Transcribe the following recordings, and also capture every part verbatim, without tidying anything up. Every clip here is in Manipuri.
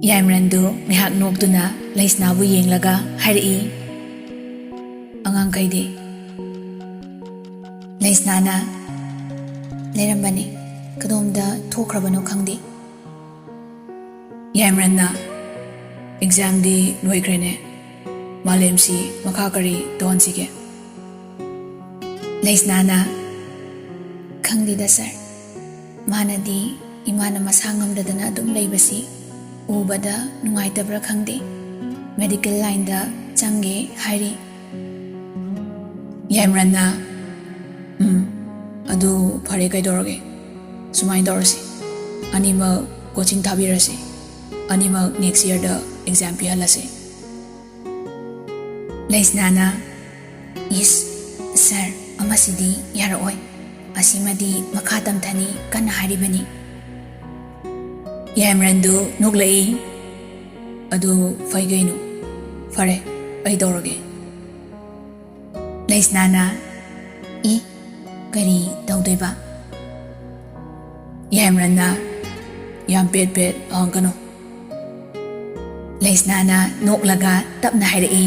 ꯌꯥꯏꯃꯔꯟꯗꯨ ꯉꯥꯏꯍꯥꯛ ꯅꯣꯛꯇꯨꯅ ꯂꯩꯁꯅꯥꯕꯨ ꯌꯦꯡꯂꯒ ꯍꯥꯏꯔꯛꯏ, "ꯑꯉꯥꯡꯈꯩꯗꯤ?" ꯂꯩꯁꯅꯥꯅ, "ꯂꯩꯔꯝꯕꯅꯤ, ꯀꯗꯣꯝꯗ ꯊꯣꯛꯈ꯭ꯔꯕꯅꯣ ꯈꯪꯗꯦ꯫" ꯌꯥꯏꯃꯔꯟꯅ, "ꯑꯦꯛꯖꯥꯝꯗꯤ ꯂꯣꯏꯈ꯭ꯔꯦꯅꯦ, ꯃꯥꯂꯦꯝꯁꯤ ꯃꯈꯥ ꯀꯔꯤ ꯇꯧꯍꯟꯁꯤꯒꯦ?" ꯂꯩꯁꯅꯥꯅ, "ꯈꯪꯗꯦꯗ ꯁꯥꯔ, ꯃꯥꯅꯗꯤ ꯏꯃꯥꯅ ꯃꯁꯥ ꯉꯝꯗꯗꯅ ꯑꯗꯨꯝ ꯂꯩꯕꯁꯤ ꯎꯕꯗ ꯅꯨꯡꯉꯥꯏꯇꯕ꯭ꯔꯥ ꯈꯪꯗꯦ, ꯃꯦꯗꯤꯀꯦꯜ ꯂꯥꯏꯟꯗ ꯆꯪꯒꯦ ꯍꯥꯏꯔꯤ꯫" ꯌꯥꯏꯃꯔꯟꯅ, "ꯎꯝ, ꯑꯗꯨ ꯐꯔꯦ, ꯀꯩꯗꯧꯔꯒꯦ? ꯁꯨꯃꯥꯏꯅ ꯇꯧꯔꯁꯤ, ꯑꯅꯤꯃꯛ ꯀꯣꯆꯤꯡ ꯊꯥꯕꯤꯔꯁꯤ, ꯑꯅꯤꯃꯛ ꯅꯦꯛꯁ ꯌꯔꯗ ꯑꯦꯛꯖꯥꯝ ꯄꯤꯍꯜꯂꯁꯤ꯫" ꯂꯩꯁꯅꯥꯅ, "ꯏꯁ, ꯁꯥꯔ, ꯑꯃꯁꯤꯗꯤ ꯌꯥꯔꯛꯑꯣꯏ, ꯑꯁꯤꯃꯗꯤ ꯃꯈꯥ ꯇꯝꯊꯅꯤ ꯀꯟꯅ ꯍꯥꯏꯔꯤꯕꯅꯤ꯫" ꯌꯥꯏꯃꯔꯟꯗꯨ ꯅꯣꯛꯂꯛꯏ꯫ "ꯑꯗꯨ ꯐꯩ ꯀꯩꯅꯣ, ꯐꯔꯦ, ꯑꯩ ꯇꯧꯔꯒꯦ꯫" ꯂꯩꯁꯅꯥꯅ, "ꯑꯦ, ꯀꯔꯤ ꯇꯧꯗꯣꯏꯕ?" ꯌꯥꯏꯃꯔꯟꯅ, "ꯌꯥꯝ ꯄꯦꯠ ꯄꯦꯠ ꯍꯪꯒꯅꯨ꯫" ꯂꯩꯁꯅꯥꯅ ꯅꯣꯛꯂꯒ ꯇꯞꯅ ꯍꯥꯏꯔꯛꯏ,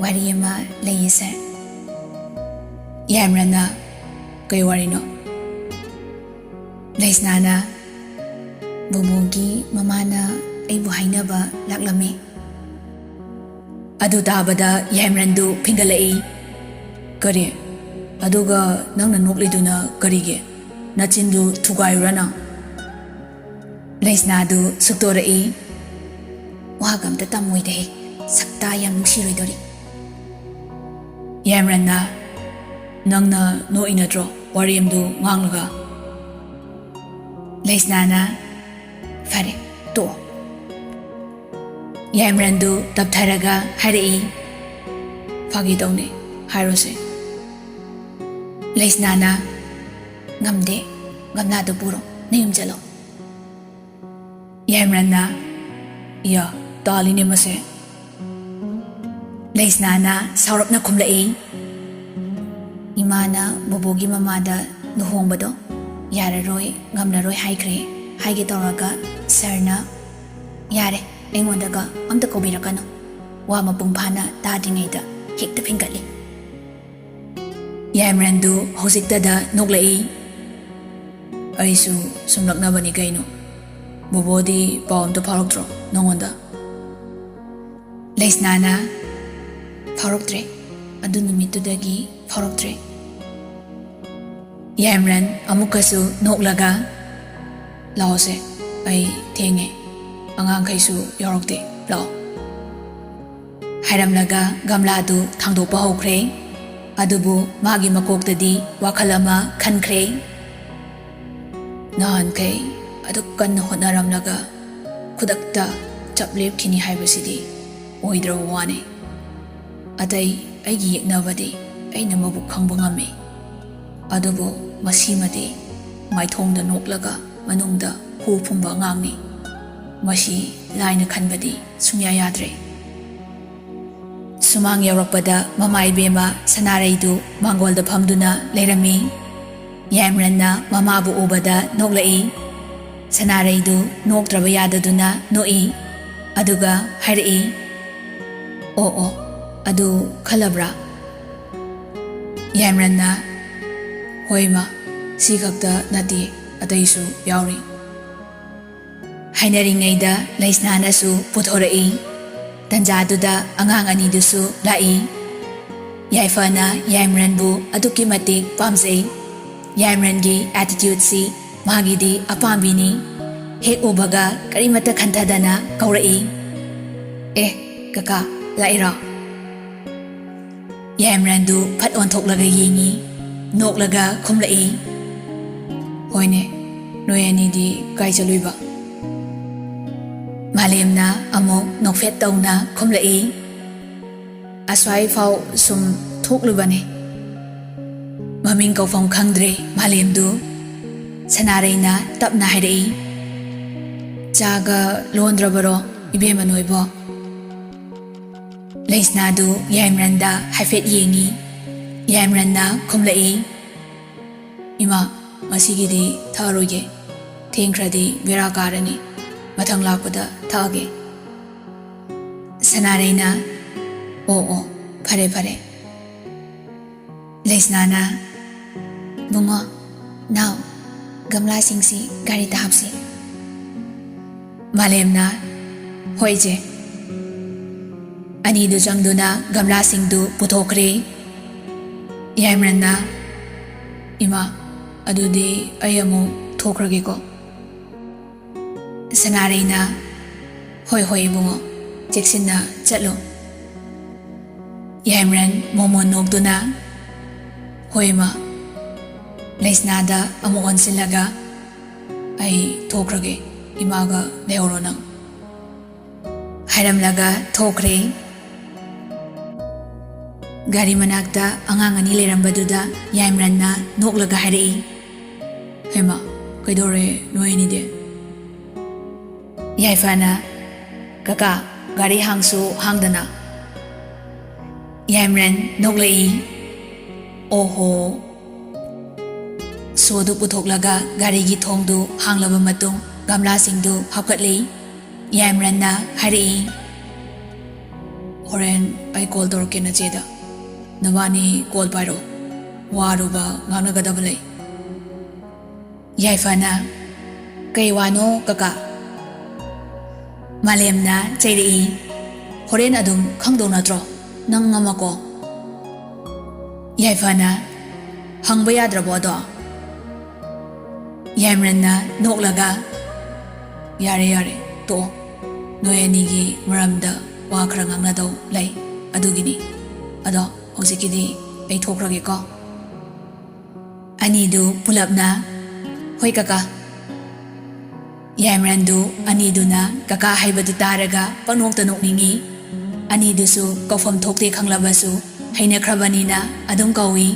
"ꯋꯥꯔꯤ ꯑꯃ ꯂꯩꯌꯦ ꯁꯥꯔ꯫" ꯌꯥꯏꯃꯔꯟꯅ, "ꯀꯩ ꯋꯥꯔꯤꯅꯣ?" ꯂꯩꯁꯅꯥꯅ, "ꯕꯣꯕꯣꯒꯤ ꯃꯃꯥꯅ ꯑꯩꯕꯨ ꯍꯥꯏꯅꯕ ꯂꯥꯛꯂꯝꯃꯤ꯫" ꯑꯗꯨ ꯇꯥꯕꯗ ꯌꯥꯏꯃꯔꯟꯗꯨ ꯐꯤꯡꯒꯠꯂꯛꯏ꯫ "ꯀꯔꯤ? ꯑꯗꯨꯒ ꯅꯪꯅ ꯅꯣꯛꯂꯤꯗꯨꯅ ꯀꯔꯤꯒꯤ? ꯅꯆꯤꯟꯗꯨ ꯊꯨꯒꯥꯏꯔꯨꯔ ꯅꯪ?" ꯂꯩꯁꯅꯥꯗꯨ ꯁꯨꯛꯇꯣꯔꯛꯏ꯫ "ꯋꯥꯒ ꯑꯝꯇ ꯇꯝꯃꯣꯏꯗꯍꯦ, ꯁꯛꯇꯥ ꯌꯥꯝ ꯅꯨꯡꯁꯤꯔꯣꯏꯗꯧꯔꯤ꯫" ꯌꯥꯏꯃꯔꯟꯅ, "ꯅꯪꯅ ꯅꯣꯛꯏ ꯅꯠꯇ꯭ꯔꯣ ꯋꯥꯔꯦꯝꯗꯨ ꯉꯥꯡꯂꯒ?" ꯂꯩꯁꯅꯥꯅ, "ꯐꯔꯦ, ꯇꯣꯛꯑꯣ꯫" ꯌꯥꯏꯃꯔꯟꯗꯨ ꯇꯞꯊꯔꯒ ꯍꯥꯏꯔꯛꯏ, "ꯐꯥꯒꯤ ꯇꯧꯅꯦ, ꯍꯥꯏꯔꯣꯁꯦ꯫" ꯂꯩꯁꯅꯥꯅ, "ꯉꯝꯗꯦ, ꯒꯝꯂꯥꯗꯨ ꯄꯨꯔꯣ, ꯅꯌꯨꯝ ꯆꯠꯂꯣ꯫" ꯌꯥꯏꯃꯔꯟꯅ, "ꯏꯌꯥ, ꯇꯥꯜꯂꯤꯅꯦ ꯃꯁꯦ꯫" ꯂꯩꯁꯅꯥꯅ ꯁꯥꯎꯔꯞꯅ ꯈꯨꯝꯂꯛꯏ, "ꯏꯃꯥꯅ ꯕꯣꯕꯣꯒꯤ ꯃꯃꯥꯗ ꯂꯨꯍꯣꯡꯕꯗꯣ ꯌꯥꯔꯔꯣꯏ, ꯉꯝꯂꯔꯣꯏ ꯍꯥꯏꯈ꯭ꯔꯦ꯫ ꯍꯥꯏꯒꯦ ꯇꯧꯔꯒ ꯁꯥꯔꯅ "ꯌꯥꯔꯦ, ꯑꯩꯉꯣꯟꯗꯒ ꯑꯝꯇ ꯀꯧꯕꯤꯔꯛꯀꯅꯨ꯫ ꯋꯥ ꯃꯄꯨꯡ ꯐꯥꯅ ꯇꯥꯗ꯭ꯔꯤꯉꯩꯗ ꯍꯦꯛꯇ ꯐꯤꯡꯒꯠꯂꯤ꯫" ꯌꯥꯏꯃꯔꯟꯗꯨ ꯍꯧꯖꯤꯛꯇꯗ ꯅꯣꯛꯂꯛꯏ꯫ "ꯑꯩꯁꯨ ꯁꯨꯝꯂꯛꯅꯕꯅꯤ ꯀꯩꯅꯣ꯫ ꯕꯣꯕꯣꯗꯤ ꯄꯥꯎ ꯑꯝꯇ ꯐꯥꯎꯔꯛꯇ꯭ꯔꯣ ꯅꯉꯣꯟꯗ?" ꯂꯩꯁꯅꯥꯅ, "ꯐꯥꯎꯔꯛꯇ꯭ꯔꯦ꯫ ꯑꯗꯨ ꯅꯨꯃꯤꯠꯇꯨꯗꯒꯤ ꯐꯥꯎꯔꯛꯇ꯭ꯔꯦ꯫" ꯌꯥꯏꯃꯔꯟ ꯑꯃꯨꯛꯀꯁꯨ ꯅꯣꯛꯂꯒ, "ꯂꯥꯛꯑꯣꯁꯦ, ꯑꯩ ꯊꯦꯡꯉꯦ꯫ ꯑꯉꯥꯡꯈꯩꯁꯨ ꯌꯥꯎꯔꯛꯇꯦ꯫ ꯂꯥꯛꯑꯣ꯫" ꯍꯥꯏꯔꯝꯂꯒ ꯒꯝꯂꯥꯗꯨ ꯊꯥꯡꯗꯣꯛꯄ ꯍꯧꯈ꯭ꯔꯦ꯫ ꯑꯗꯨꯕꯨ ꯃꯥꯒꯤ ꯃꯀꯣꯛꯇꯗꯤ ꯋꯥꯈꯜ ꯑꯃ ꯈꯟꯈ꯭ꯔꯦ꯫ ꯅꯍꯥꯟꯈꯩ ꯑꯗꯨꯛ ꯀꯟꯅ ꯍꯣꯠꯅꯔꯝꯂꯒ ꯈꯨꯗꯛꯇ ꯆꯞ ꯂꯦꯞꯈꯤꯅꯤ ꯍꯥꯏꯕꯁꯤꯗꯤ ꯑꯣꯏꯗ꯭ꯔꯕ ꯋꯥꯅꯤ꯫ ꯑꯇꯩ ꯑꯩꯒꯤ ꯌꯦꯛꯅꯕꯗꯤ ꯑꯩꯅ ꯃꯕꯨꯛ ꯈꯪꯕ ꯉꯝꯃꯤ꯫ ꯑꯗꯨꯕꯨ ꯃꯁꯤꯃꯗꯤ ꯃꯥꯏꯊꯣꯡꯗ ꯅꯣꯛꯂꯒ ꯃꯅꯨꯡꯗ ꯍꯨ ꯐꯨꯝꯕ ꯑꯉꯥꯡꯅꯤ꯫ ꯃꯁꯤ ꯂꯥꯏꯅ ꯈꯟꯕꯗꯤ ꯁꯨꯡꯌꯥ ꯌꯥꯗ꯭ꯔꯦ꯫ ꯁꯨꯃꯥꯡ ꯌꯧꯔꯛꯄꯗ ꯃꯃꯥ ꯏꯕꯦꯝꯃ ꯁꯅꯥꯔꯩꯗꯨ ꯃꯥꯡꯒꯣꯜꯗ ꯐꯝꯗꯨꯅ ꯂꯩꯔꯝꯃꯤ꯫ ꯌꯥꯏꯃꯔꯟꯅ ꯃꯃꯥꯕꯨ ꯎꯕꯗ ꯅꯣꯛꯂꯛꯏ꯫ ꯁꯅꯥꯔꯩꯗꯨ ꯅꯣꯛꯇ꯭ꯔꯕ ꯌꯥꯗꯗꯨꯅ ꯅꯣꯛꯏ꯫ ꯑꯗꯨꯒ ꯍꯥꯏꯔꯛꯏ, "ꯑꯣ ꯑꯣ, ꯑꯗꯨ ꯈꯜꯂꯕ꯭ꯔꯥ?" ꯌꯥꯏꯃꯔꯟꯅ, "ꯍꯣꯏ ꯃꯥ, ꯁꯤ ꯈꯛꯇ ꯅꯠꯇꯦ, ꯑꯇꯩꯁꯨ ꯌꯥꯎꯔꯤ꯫" ꯍꯥꯏꯅꯔꯤꯉꯩꯗ ꯂꯩꯁꯅꯥꯅꯁꯨ ꯄꯨꯊꯣꯔꯛꯏ꯫ ꯇꯟꯖꯥꯗꯨꯗ ꯑꯉꯥꯡ ꯑꯅꯤꯗꯨꯁꯨ ꯂꯥꯛꯏ꯫ ꯌꯥꯏꯐꯅ ꯌꯥꯏꯃꯔꯟꯕꯨ ꯑꯗꯨꯛꯀꯤ ꯃꯇꯤꯛ ꯄꯥꯝꯖꯩ꯫ ꯌꯥꯏꯃꯔꯟꯒꯤ attitudeꯁꯤ ꯃꯥꯒꯤꯗꯤ ꯑꯄꯥꯝꯕꯤꯅꯤ꯫ ꯍꯦꯛ ꯎꯕꯒ ꯀꯔꯤꯃꯠꯇ ꯈꯟꯊꯗꯅ ꯀꯧꯔꯛꯏ, "ꯑꯦ, ꯀꯀꯥ, ꯂꯥꯛꯏꯔꯣ?" ꯌꯥꯏꯃꯔꯟꯗꯨ ꯐꯠ ꯑꯣꯟꯊꯣꯛꯂꯒ ꯌꯦꯡꯉꯤ, ꯅꯣꯛꯂꯒ ꯈꯨꯝꯂꯛꯏ, "ꯍꯣꯏꯅꯦ, ꯅꯣꯏ ꯑꯅꯤꯗꯤ ꯀꯥꯏ ꯆꯠꯂꯨꯏꯕ?" ꯃꯥꯂꯦꯝꯅ ꯑꯃꯨꯛ ꯅꯣꯛꯐꯦꯠ ꯇꯧꯅ ꯈꯨꯝꯂꯛꯏ, "ꯑꯁ꯭ꯋꯥꯏ ꯐꯥꯎ ꯁꯨꯝ ꯊꯣꯛꯂꯨꯕꯅꯦ꯫ ꯃꯃꯤꯡ ꯀꯧꯐꯝ ꯈꯪꯗ꯭ꯔꯦ ꯃꯥꯂꯦꯝꯗꯨ꯫" ꯁꯅꯥꯔꯩꯅ ꯇꯞꯅ ꯍꯥꯏꯔꯛꯏ, "ꯆꯥꯒ ꯂꯣꯟꯗ꯭ꯔꯕꯔꯣ ꯏꯕꯦꯝꯃ ꯅꯣꯏꯕꯣ?" ꯂꯩꯁꯅꯥꯗꯨ ꯌꯥꯏꯃꯔꯟꯗ ꯍꯥꯏꯐꯦꯠ ꯌꯦꯡꯉꯤ꯫ ꯌꯥꯏꯃꯔꯟꯅ ꯈꯨꯝꯂꯛꯏ, "ꯏꯃꯥ, ꯉꯁꯤꯒꯤꯗꯤ ꯊꯛꯑꯔꯣꯏꯒꯦ꯫ ꯊꯦꯡꯈ꯭ꯔꯗꯤ ꯕꯦꯔꯥ ꯀꯥꯔꯅꯤ꯫ ꯃꯊꯪ ꯂꯥꯛꯄꯗ ꯊꯛꯑꯒꯦ꯫ ꯁꯅꯥꯔꯩꯅ, "ꯑꯣ, ꯑꯣ, ꯐꯔꯦ, ꯐꯔꯦ꯫" ꯂꯩꯁꯅꯥꯅ, "ꯕꯨꯡꯉꯣ, ꯅꯥꯎ, ꯒꯝꯂꯥꯁꯤꯡꯁꯤ ꯒꯥꯔꯤꯗ ꯍꯥꯞꯁꯤ꯫" ꯃꯥꯂꯦꯝꯅ, "ꯍꯣꯏ, ꯏꯆꯦ꯫" ꯑꯅꯤꯗꯨ ꯆꯪꯗꯨꯅ ꯒꯝꯂꯥꯁꯤꯡꯗꯨ ꯄꯨꯊꯣꯛꯈ꯭ꯔꯦ꯫ ꯌꯥꯏꯃꯔꯟꯅ, "ꯏꯃꯥ, ꯑꯗꯨꯗꯤ ꯑꯩ ꯑꯃꯨꯛ ꯊꯣꯛꯈ꯭ꯔꯒꯦꯀꯣ꯫" ꯁꯅꯥꯔꯩꯅ, "ꯍꯣꯏ, ꯍꯣꯏ, ꯏꯕꯨꯡꯉꯣ, ꯆꯦꯛꯁꯤꯟꯅ ꯆꯠꯂꯨ꯫" ꯌꯥꯏꯃꯔꯟ ꯃꯣꯃꯣꯟ ꯅꯣꯛꯇꯨꯅ, "ꯍꯣꯏ, ꯏꯃꯥ꯫" ꯂꯩꯁꯅꯥꯗ ꯑꯃꯨꯛ ꯑꯣꯟꯁꯤꯜꯂꯒ, "ꯑꯩ ꯊꯣꯛꯈ꯭ꯔꯒꯦ, ꯏꯃꯥꯒ ꯂꯩꯍꯧꯔꯣ ꯅꯪ꯫" ꯍꯥꯏꯔꯝꯂꯒ ꯊꯣꯛꯈ꯭ꯔꯦ꯫ ꯒꯥꯔꯤ ꯃꯅꯥꯛꯇ ꯑꯉꯥꯡ ꯑꯅꯤ ꯂꯩꯔꯝꯕꯗꯨꯗ ꯌꯥꯏꯃꯔꯟꯅ ꯅꯣꯛꯂꯒ ꯍꯥꯏꯔꯛꯏ, "ꯍꯩꯃꯥ, ꯀꯩꯗꯧꯔꯦ ꯅꯣꯏ ꯑꯅꯤꯗꯤ?" ꯌꯥꯏꯐꯅ, "ꯀꯀꯥ, ꯒꯥꯔꯤ ꯍꯥꯡꯁꯨ ꯍꯥꯡꯗꯅ꯫" ꯌꯥꯏꯃꯔꯟ ꯅꯣꯛꯂꯛꯏ, "ꯑꯣꯍꯣ꯫" ꯁꯣꯗꯨ ꯄꯨꯊꯣꯛꯂꯒ ꯒꯥꯔꯤꯒꯤ ꯊꯣꯡꯗꯨ ꯍꯥꯡꯂꯕ ꯃꯇꯨꯡ ꯒꯝꯂꯥꯁꯤꯡꯗꯨ ꯍꯥꯞꯀꯠꯂꯤ꯫ ꯌꯥꯏꯃꯔꯟꯅ ꯍꯥꯏꯔꯛꯏ, "ꯍꯣꯔꯦꯟ ꯑꯩ ꯀꯣꯜ ꯇꯧꯔꯛꯀꯦ ꯅꯆꯦꯗ꯫ ꯅꯕꯥꯅꯤ ꯀꯣꯜ ꯄꯥꯏꯔꯛꯑꯣ꯫ ꯋꯥꯔꯨꯕ ꯉꯥꯡꯅꯒꯗꯕ ꯂꯩ꯫" ꯌꯥꯏꯐꯅ, "ꯀꯩ ꯋꯥꯅꯣ ꯀꯀꯥ?" ꯃꯥꯂꯦꯝꯅ ꯆꯩꯔꯛꯏ, "ꯍꯣꯔꯦꯟ ꯑꯗꯨꯝ ꯈꯪꯗꯧ ꯅꯠꯇ꯭ꯔꯣ? ꯅꯪ ꯑꯃꯀꯣ꯫" ꯌꯥꯏꯐꯅ, "ꯍꯪꯕ ꯌꯥꯗ꯭ꯔꯕꯣ ꯑꯗꯣ?" ꯌꯥꯏꯃꯔꯟꯅ ꯅꯣꯛꯂꯒ, "ꯌꯥꯔꯦ, ꯌꯥꯔꯦ, ꯇꯣꯛꯑꯣ꯫ ꯅꯣꯏ ꯑꯅꯤꯒꯤ ꯃꯔꯝꯗ ꯋꯥ ꯈꯔ ꯉꯥꯡꯅꯗꯧ ꯂꯩ, ꯑꯗꯨꯒꯤꯅꯤ꯫ ꯑꯗꯣ ꯍꯧꯖꯤꯛꯀꯤꯗꯤ ꯑꯩ ꯊꯣꯛꯈ꯭ꯔꯒꯦꯀꯣ꯫" ꯑꯅꯤꯗꯨ ꯄꯨꯂꯞꯅ, "ꯍꯣꯏ ꯀꯀꯥ꯫" ꯌꯥꯏꯃꯔꯟꯗꯨ ꯑꯅꯤꯗꯨꯅ ꯀꯀꯥ ꯍꯥꯏꯕꯗꯨ ꯇꯥꯔꯒ ꯄꯪꯅꯣꯛꯇ ꯅꯣꯛꯅꯤꯡꯏ꯫ ꯑꯅꯤꯗꯨꯁꯨ ꯀꯧꯐꯝ ꯊꯣꯛꯇꯦ ꯈꯪꯂꯕꯁꯨ ꯍꯩꯅꯈ꯭ꯔꯕꯅꯤꯅ ꯑꯗꯨꯝ ꯀꯧꯏ꯫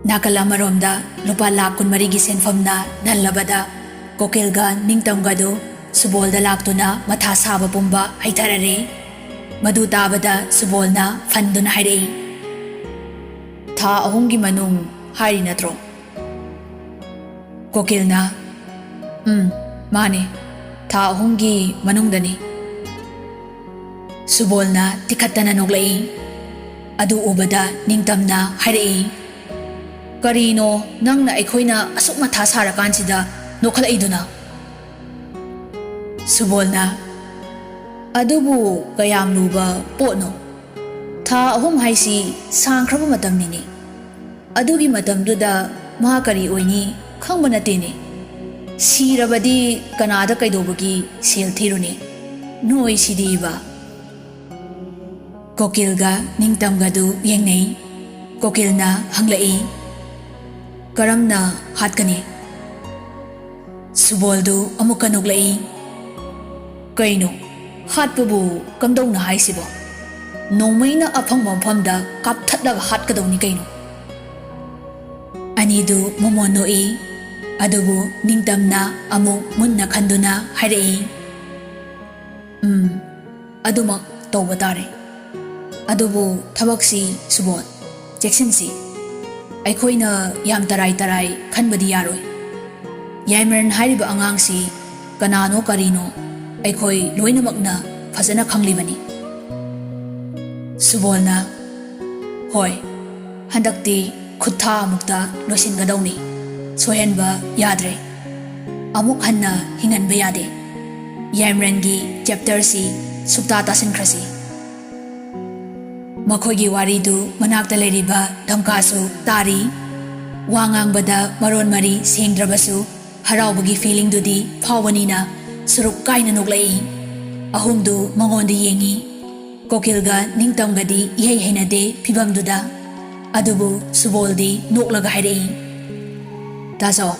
ꯅꯥꯀꯜ ꯑꯃꯔꯣꯝꯗ ꯂꯨꯄꯥ ꯂꯥꯈ ꯀꯨꯟꯃꯔꯤꯒꯤ ꯁꯦꯟꯐꯝꯅ ꯅꯜꯂꯕꯗ ꯀꯣꯀꯤꯜꯒ ꯅꯤꯡꯇꯝꯒꯗꯨ ꯁꯨꯕꯣꯜꯗ ꯂꯥꯛꯇꯨꯅ ꯃꯊꯥ ꯁꯥꯕ ꯄꯨꯝꯕ ꯍꯩꯊꯔꯔꯦ꯫ ꯃꯗꯨ ꯇꯥꯕꯗ ꯁꯨꯕꯣꯜꯅ ꯐꯟꯗꯨꯅ ꯍꯥꯏꯔꯛꯏ, ꯊꯥ ꯑꯍꯨꯝꯒꯤ ꯃꯅꯨꯡ ꯍꯥꯏꯔꯤ ꯅꯠꯇ꯭ꯔꯣ? ꯀꯣꯀꯤꯜꯅ, "ꯎꯝ, ꯃꯥꯅꯦ, ꯊꯥ ꯑꯍꯨꯝꯒꯤ ꯃꯅꯨꯡꯗꯅꯤ꯫" ꯁꯨꯕꯣꯜꯅ ꯇꯤꯈꯠꯇꯅ ꯅꯣꯛꯂꯛꯏ꯫ ꯑꯗꯨ ꯎꯕꯗ ꯅꯤꯡꯇꯝꯅ ꯍꯥꯏꯔꯛꯏ, "ꯀꯔꯤꯅꯣ ꯅꯪꯅ ꯑꯩꯈꯣꯏꯅ ꯑꯁꯨꯛ ꯃꯊꯥ ꯁꯥꯔꯀꯥꯟꯁꯤꯗ ꯅꯣꯛꯈꯠꯂꯛꯏꯗꯨꯅ?" ꯁꯨꯕꯣꯜꯅ, "ꯑꯗꯨꯕꯨ ꯀꯌꯥꯝ ꯂꯨꯕ ꯄꯣꯠꯅꯣ? ꯊꯥ ꯑꯍꯨꯝ ꯍꯥꯏꯁꯤ ꯁꯥꯡꯈ꯭ꯔꯕ ꯃꯇꯝꯅꯤꯅꯦ꯫ ꯑꯗꯨꯒꯤ ꯃꯇꯝꯗꯨꯗ ꯃꯥ ꯀꯔꯤ ꯑꯣꯏꯅꯤ ꯈꯪꯕ ꯅꯠꯇꯦꯅꯦ꯫ ꯁꯤꯔꯕꯗꯤ ꯀꯅꯥꯗ ꯀꯩꯗꯧꯕꯒꯤ ꯁꯦꯜ ꯊꯤꯔꯨꯅꯤ? ꯅꯣꯏꯁꯤꯗꯤꯕ꯫" ꯀꯣꯀꯤꯜꯒ ꯅꯤꯡꯇꯝꯒꯗꯨ ꯌꯦꯡꯅꯩ꯫ ꯀꯣꯀꯤꯜꯅ ꯍꯪꯂꯛꯏ, "ꯀꯔꯝꯅ ꯍꯥꯠꯀꯅꯤ?" ꯁꯨꯕꯣꯜꯗꯨ ꯑꯃꯨꯛꯀ ꯅꯣꯛꯂꯛꯏ꯫ "ꯀꯩꯅꯣ, ꯍꯥꯠꯄꯕꯨ ꯀꯝꯗꯧꯅ ꯍꯥꯏꯁꯤꯕꯣ? ꯅꯣꯡꯃꯩꯅ ꯑꯐꯪꯕ ꯃꯐꯝꯗ ꯀꯥꯞꯊꯠꯂꯒ ꯍꯥꯠꯀꯗꯧꯅꯤ ꯀꯩꯅꯣ?" ꯑꯅꯤꯗꯨ ꯃꯃꯣꯟ ꯅꯣꯛꯏ꯫ ꯑꯗꯨꯕꯨ ꯅꯤꯡꯇꯝꯅ ꯑꯃꯨꯛ ꯃꯨꯟꯅ ꯈꯟꯗꯨꯅ ꯍꯥꯏꯔꯛꯏ, "ꯎꯝ, ꯑꯗꯨꯃꯛ ꯇꯧꯕ ꯇꯥꯔꯦ꯫ ꯑꯗꯨꯕꯨ ꯊꯕꯛꯁꯤ, ꯁꯨꯕꯣꯜ, ꯆꯦꯛꯁꯤꯟꯁꯤ꯫ ꯑꯩꯈꯣꯏꯅ ꯌꯥꯝ ꯇꯔꯥꯏ ꯇꯔꯥꯏ ꯈꯟꯕꯗꯤ ꯌꯥꯔꯣꯏ꯫ ꯌꯥꯏꯃꯔꯟ ꯍꯥꯏꯔꯤꯕ ꯑꯉꯥꯡꯁꯤ ꯀꯅꯥꯅꯣ ꯀꯔꯤꯅꯣ ꯑꯩꯈꯣꯏ ꯂꯣꯏꯅꯃꯛꯅ ꯐꯖꯅ ꯈꯪꯂꯤꯕꯅꯤ꯫" ꯁꯨꯕꯣꯜꯅ, "ꯍꯣꯏ, ꯍꯟꯗꯛꯇꯤ ꯈꯨꯠ ꯊꯥ ꯑꯃꯨꯛꯇ ꯂꯣꯏꯁꯤꯟꯒꯗꯧꯅꯤ꯫ ꯁꯣꯏꯍꯟꯕ ꯌꯥꯗ꯭ꯔꯦ꯫ ꯑꯃꯨꯛ ꯍꯟꯅ ꯍꯤꯡꯍꯟꯕ ꯌꯥꯗꯦ꯫ ꯌꯥꯏꯃꯔꯟꯒꯤ ꯆꯦꯞꯇꯔꯁꯤ ꯁꯨꯛꯇꯥ ꯇꯥꯁꯤꯟꯈ꯭ꯔꯁꯤ꯫" ꯃꯈꯣꯏꯒꯤ ꯋꯥꯔꯤꯗꯨ ꯃꯅꯥꯛꯇ ꯂꯩꯔꯤꯕ ꯙꯝꯀꯥꯁꯨ ꯇꯥꯔꯤ꯫ ꯋꯥ ꯉꯥꯡꯕꯗ ꯃꯔꯣꯟ ꯃꯔꯤ ꯁꯦꯡꯗ꯭ꯔꯕꯁꯨ ꯍꯔꯥꯎꯕꯒꯤ ꯐꯤꯂꯤꯡꯗꯨꯗꯤ ꯐꯥꯎꯕꯅꯤꯅ ꯁꯨꯔꯨꯛ ꯀꯥꯏꯅ ꯅꯣꯛꯂꯛꯏ꯫ ꯑꯍꯨꯝꯗꯨ ꯃꯉꯣꯟꯗ ꯌꯦꯡꯉꯤ꯫ ꯀꯣꯀꯤꯜꯒ ꯅꯤꯡꯇꯝꯒꯗꯤ ꯏꯍꯩ ꯍꯩꯅꯗꯦ ꯐꯤꯚꯝꯗꯨꯗ꯫ ꯑꯗꯨꯕꯨ ꯁꯨꯕꯣꯜꯗꯤ ꯅꯣꯛꯂꯒ ꯍꯥꯏꯔꯛꯏ, "ꯇꯥꯖꯧ,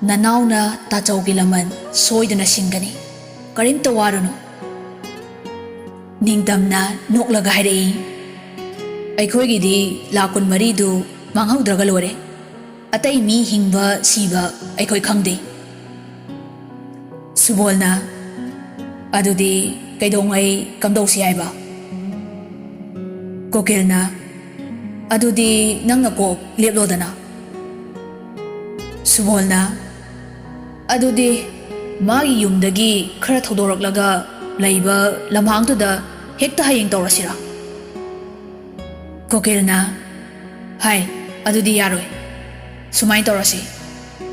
ꯅꯅꯥꯎꯅ ꯇꯥꯆꯧꯒꯤ ꯂꯃꯟ ꯁꯣꯏꯗꯅ ꯁꯤꯡꯒꯅꯤ꯫ ꯀꯔꯤꯝꯇ ꯋꯥꯔꯨꯅꯨ꯫" ꯅꯤꯡꯇꯝꯅ ꯅꯣꯛꯂꯒ ꯍꯥꯏꯔꯛꯏ, "ꯑꯩꯈꯣꯏꯒꯤꯗꯤ ꯂꯥꯛ ꯀꯨꯟꯃꯔꯤꯗꯨ ꯃꯥꯡꯍꯧꯗ꯭ꯔꯒ ꯂꯣꯏꯔꯦ꯫ ꯑꯇꯩ ꯃꯤ ꯍꯤꯡꯕ ꯁꯤꯕ ꯑꯩꯈꯣꯏ ꯈꯪꯗꯦ꯫" ꯁꯨꯕꯣꯜꯅ, "ꯑꯗꯨꯗꯤ ꯀꯩꯗꯧꯉꯩ ꯀꯝꯗꯧꯁꯤ ꯍꯥꯏꯕ?" ꯀꯣꯀꯤꯜꯅ, "ꯑꯗꯨꯗꯤ ꯅꯪꯅ ꯀꯣꯛ ꯂꯦꯞꯂꯣꯗꯅ꯫" ꯁꯨꯕꯣꯜꯅ, "ꯑꯗꯨꯗꯤ ꯃꯥꯒꯤ ꯌꯨꯝꯗꯒꯤ ꯈꯔ ꯊꯧꯗꯣꯔꯛꯂꯒ ꯂꯩꯕ ꯂꯝꯍꯥꯡꯗꯨꯗ ꯍꯦꯛꯇ ꯍꯌꯦꯡ ꯇꯧꯔꯁꯤꯔꯥ?" ꯀꯣꯀꯤꯜꯅ, "ꯍꯥꯏ, ꯑꯗꯨꯗꯤ ꯌꯥꯔꯣꯏ꯫ ꯁꯨꯃꯥꯏꯅ ꯇꯧꯔꯁꯤ,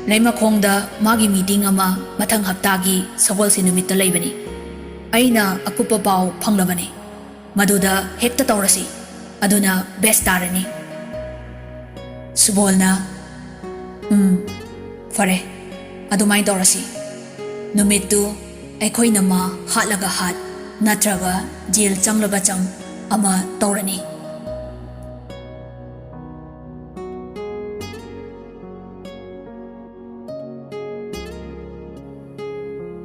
ꯂꯩꯃꯈꯣꯡꯗ ꯃꯥꯒꯤ ꯃꯤꯇꯤꯡ ꯑꯃ ꯃꯊꯪ ꯍꯞꯇꯥꯒꯤ ꯁꯒꯣꯜꯁꯦꯟ ꯅꯨꯃꯤꯠꯇ ꯂꯩꯕꯅꯤ꯫ ꯑꯩꯅ ꯑꯀꯨꯞꯄ ꯄꯥꯎ ꯐꯪꯂꯕꯅꯤ꯫ ꯃꯗꯨꯗ ꯍꯦꯛꯇ ꯇꯧꯔꯁꯤ꯫ ꯑꯗꯨꯅ ꯕꯦꯁ ꯇꯥꯔꯅꯤ꯫" ꯁꯨꯕꯣꯜꯅ, "ꯎꯝ, ꯐꯔꯦ, ꯑꯗꯨꯃꯥꯏꯅ ꯇꯧꯔꯁꯤ꯫ ꯅꯨꯃꯤꯠꯇꯨ ꯑꯩꯈꯣꯏꯅ ꯃꯥ ꯍꯥꯠꯂꯒ ꯍꯥꯠ, ꯅꯠꯇ꯭ꯔꯒ ꯖꯦꯜ ꯆꯪꯂꯒ ꯆꯪ ꯑꯃ ꯇꯧꯔꯅꯤ꯫"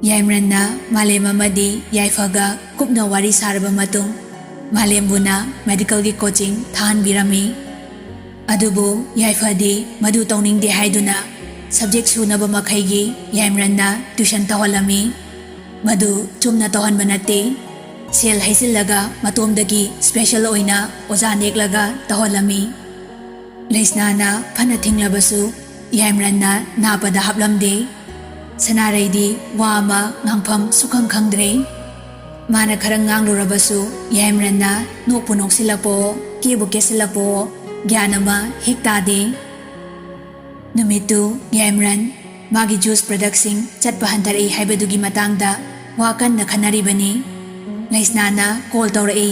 ꯌꯥꯏꯃꯔꯟꯅ ꯃꯥꯂꯦꯝ ꯑꯃꯗꯤ ꯌꯥꯏꯐꯒ ꯀꯨꯞꯅ ꯋꯥꯔꯤ ꯁꯥꯔꯕ ꯃꯇꯨꯡ, ꯃꯥꯂꯦꯝꯕꯨꯅ ꯃꯦꯗꯤꯀꯦꯜꯒꯤ ꯀꯣꯆꯤꯡ ꯊꯥꯍꯟꯕꯤꯔꯝꯃꯤ꯫ ꯑꯗꯨꯕꯨ ꯌꯥꯏꯐꯗꯤ ꯃꯗꯨ ꯇꯧꯅꯤꯡꯗꯦ ꯍꯥꯏꯗꯨꯅ ꯁꯕꯖꯦꯛ ꯁꯨꯅꯕ ꯃꯈꯩꯒꯤ ꯌꯥꯏꯃꯔꯟꯅ ꯇ꯭ꯌꯨꯁꯟ ꯇꯧꯍꯜꯂꯝꯃꯤ꯫ ꯃꯗꯨ ꯆꯨꯝꯅ ꯇꯧꯍꯟꯕ ꯅꯠꯇꯦ꯫ ꯁꯦꯜ ꯍꯩꯖꯤꯜꯂꯒ ꯃꯇꯣꯝꯗꯒꯤ ꯁ꯭ꯄꯦꯁꯦꯜ ꯑꯣꯏꯅ ꯑꯣꯖꯥ ꯅꯦꯛꯂꯒ ꯇꯧꯍꯜꯂꯝꯃꯤ꯫ ꯂꯩꯁꯅꯥꯅ ꯐꯅ ꯊꯤꯡꯂꯕꯁꯨ ꯌꯥꯏꯃꯔꯟꯅ ꯅꯥꯄꯗ ꯍꯥꯞꯂꯝꯗꯦ꯫ ꯁꯅꯥꯔꯩꯗꯤ ꯋꯥ ꯑꯃ ꯉꯥꯡꯐꯝ ꯁꯨꯈꯪ ꯈꯪꯗ꯭ꯔꯦ꯫ ꯃꯥꯅ ꯈꯔ ꯉꯥꯡꯂꯨꯔꯕꯁꯨ ꯌꯥꯏꯃꯔꯟꯅ ꯅꯣꯛꯄꯨ ꯅꯣꯛꯁꯤꯜꯂꯛꯄꯑꯣ, ꯀꯦꯕꯨ ꯀꯦꯁꯤꯜꯂꯛꯄꯑꯣ, ꯒ꯭ꯌꯥꯟ ꯑꯃ ꯍꯦꯛ ꯇꯥꯗꯦ꯫ ꯅꯨꯃꯤꯠꯇꯨ ꯌꯥꯏꯃꯔꯟ ꯃꯥꯒꯤ ꯖꯨꯁ ꯄ꯭ꯔꯗꯛꯁꯤꯡ ꯆꯠꯄ ꯍꯟꯊꯔꯛꯏ ꯍꯥꯏꯕꯗꯨꯒꯤ ꯃꯇꯥꯡꯗ ꯋꯥ ꯀꯟꯅ ꯈꯟꯅꯔꯤꯕꯅꯤ꯫ ꯂꯩꯁꯅꯥꯅ ꯀꯣꯜ ꯇꯧꯔꯛꯏ꯫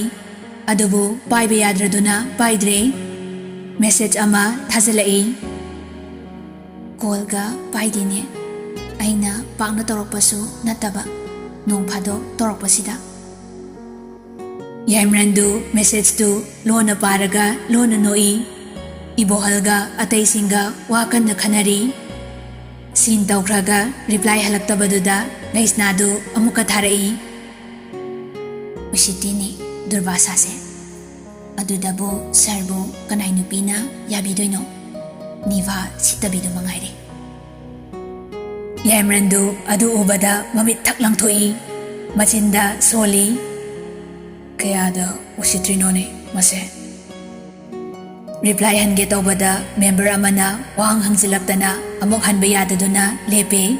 ꯑꯗꯨꯕꯨ ꯄꯥꯏꯕ ꯌꯥꯗ꯭ꯔꯗꯨꯅ ꯄꯥꯏꯗ꯭ꯔꯦ꯫ ꯃꯦꯁꯦꯖ ꯑꯃ ꯊꯥꯖꯤꯜꯂꯛꯏ꯫ "ꯀꯣꯜꯒ ꯄꯥꯏꯗꯦꯅꯦ꯫ ꯑꯩꯅ ꯄꯥꯛꯅ ꯇꯧꯔꯛꯄꯁꯨ ꯅꯠꯇꯕ, ꯅꯣꯡ ꯐꯥꯗꯣꯛ ꯇꯧꯔꯛꯄꯁꯤꯗ꯫" ꯌꯥꯏꯃꯔꯟꯗꯨ ꯃꯦꯁꯦꯖꯇꯨ ꯂꯣꯟꯅ ꯄꯥꯔꯒ ꯂꯣꯟꯅ ꯅꯣꯛꯏ꯫ ꯏꯕꯣꯍꯜꯒ ꯑꯇꯩꯁꯤꯡꯒ ꯋꯥ ꯀꯟꯅ ꯈꯟꯅꯔꯤ꯫ ꯁꯤꯟ ꯇꯧꯈ꯭ꯔꯒ ꯔꯤꯄ꯭ꯂꯥꯏ ꯍꯜꯂꯛꯇꯕꯗꯨꯗ ꯂꯩꯁꯅꯥꯗꯨ ꯑꯃꯨꯛꯀ ꯊꯥꯔꯛꯏ꯫ "ꯎꯁꯤꯠꯇꯦꯅꯦ ꯗꯨꯔꯕꯥꯁꯥꯁꯦ꯫ ꯑꯗꯨꯗꯕꯨ ꯁꯥꯔꯕꯨ ꯀꯅꯥꯏ ꯅꯨꯄꯤꯅ ꯌꯥꯕꯤꯗꯣꯏꯅꯣ? ꯅꯤꯚꯥ ꯁꯤꯠꯇꯕꯤꯗꯨ ꯃꯉꯥꯏꯔꯦ꯫" ꯌꯥꯏꯃꯔꯟꯗꯨ ꯑꯗꯨ ꯎꯕꯗ ꯃꯃꯤꯠ ꯊꯛ ꯂꯪꯊꯣꯛꯏ, ꯃꯆꯤꯟꯗ ꯁꯣꯜꯂꯤ꯫ "ꯀꯌꯥꯗ ꯎꯁꯤꯠꯇ꯭ꯔꯤꯅꯣꯅꯦ ꯃꯁꯦ?" ꯔꯤꯄ꯭ꯂꯥꯏ ꯍꯟꯒꯦ ꯇꯧꯕꯗ ꯃꯦꯝꯕꯔ ꯑꯃꯅ ꯋꯥꯍꯪ ꯍꯪꯖꯤꯜꯂꯛꯇꯅ ꯑꯃꯨꯛ ꯍꯟꯕ ꯌꯥꯗꯗꯨꯅ ꯂꯦꯞꯄꯦ꯫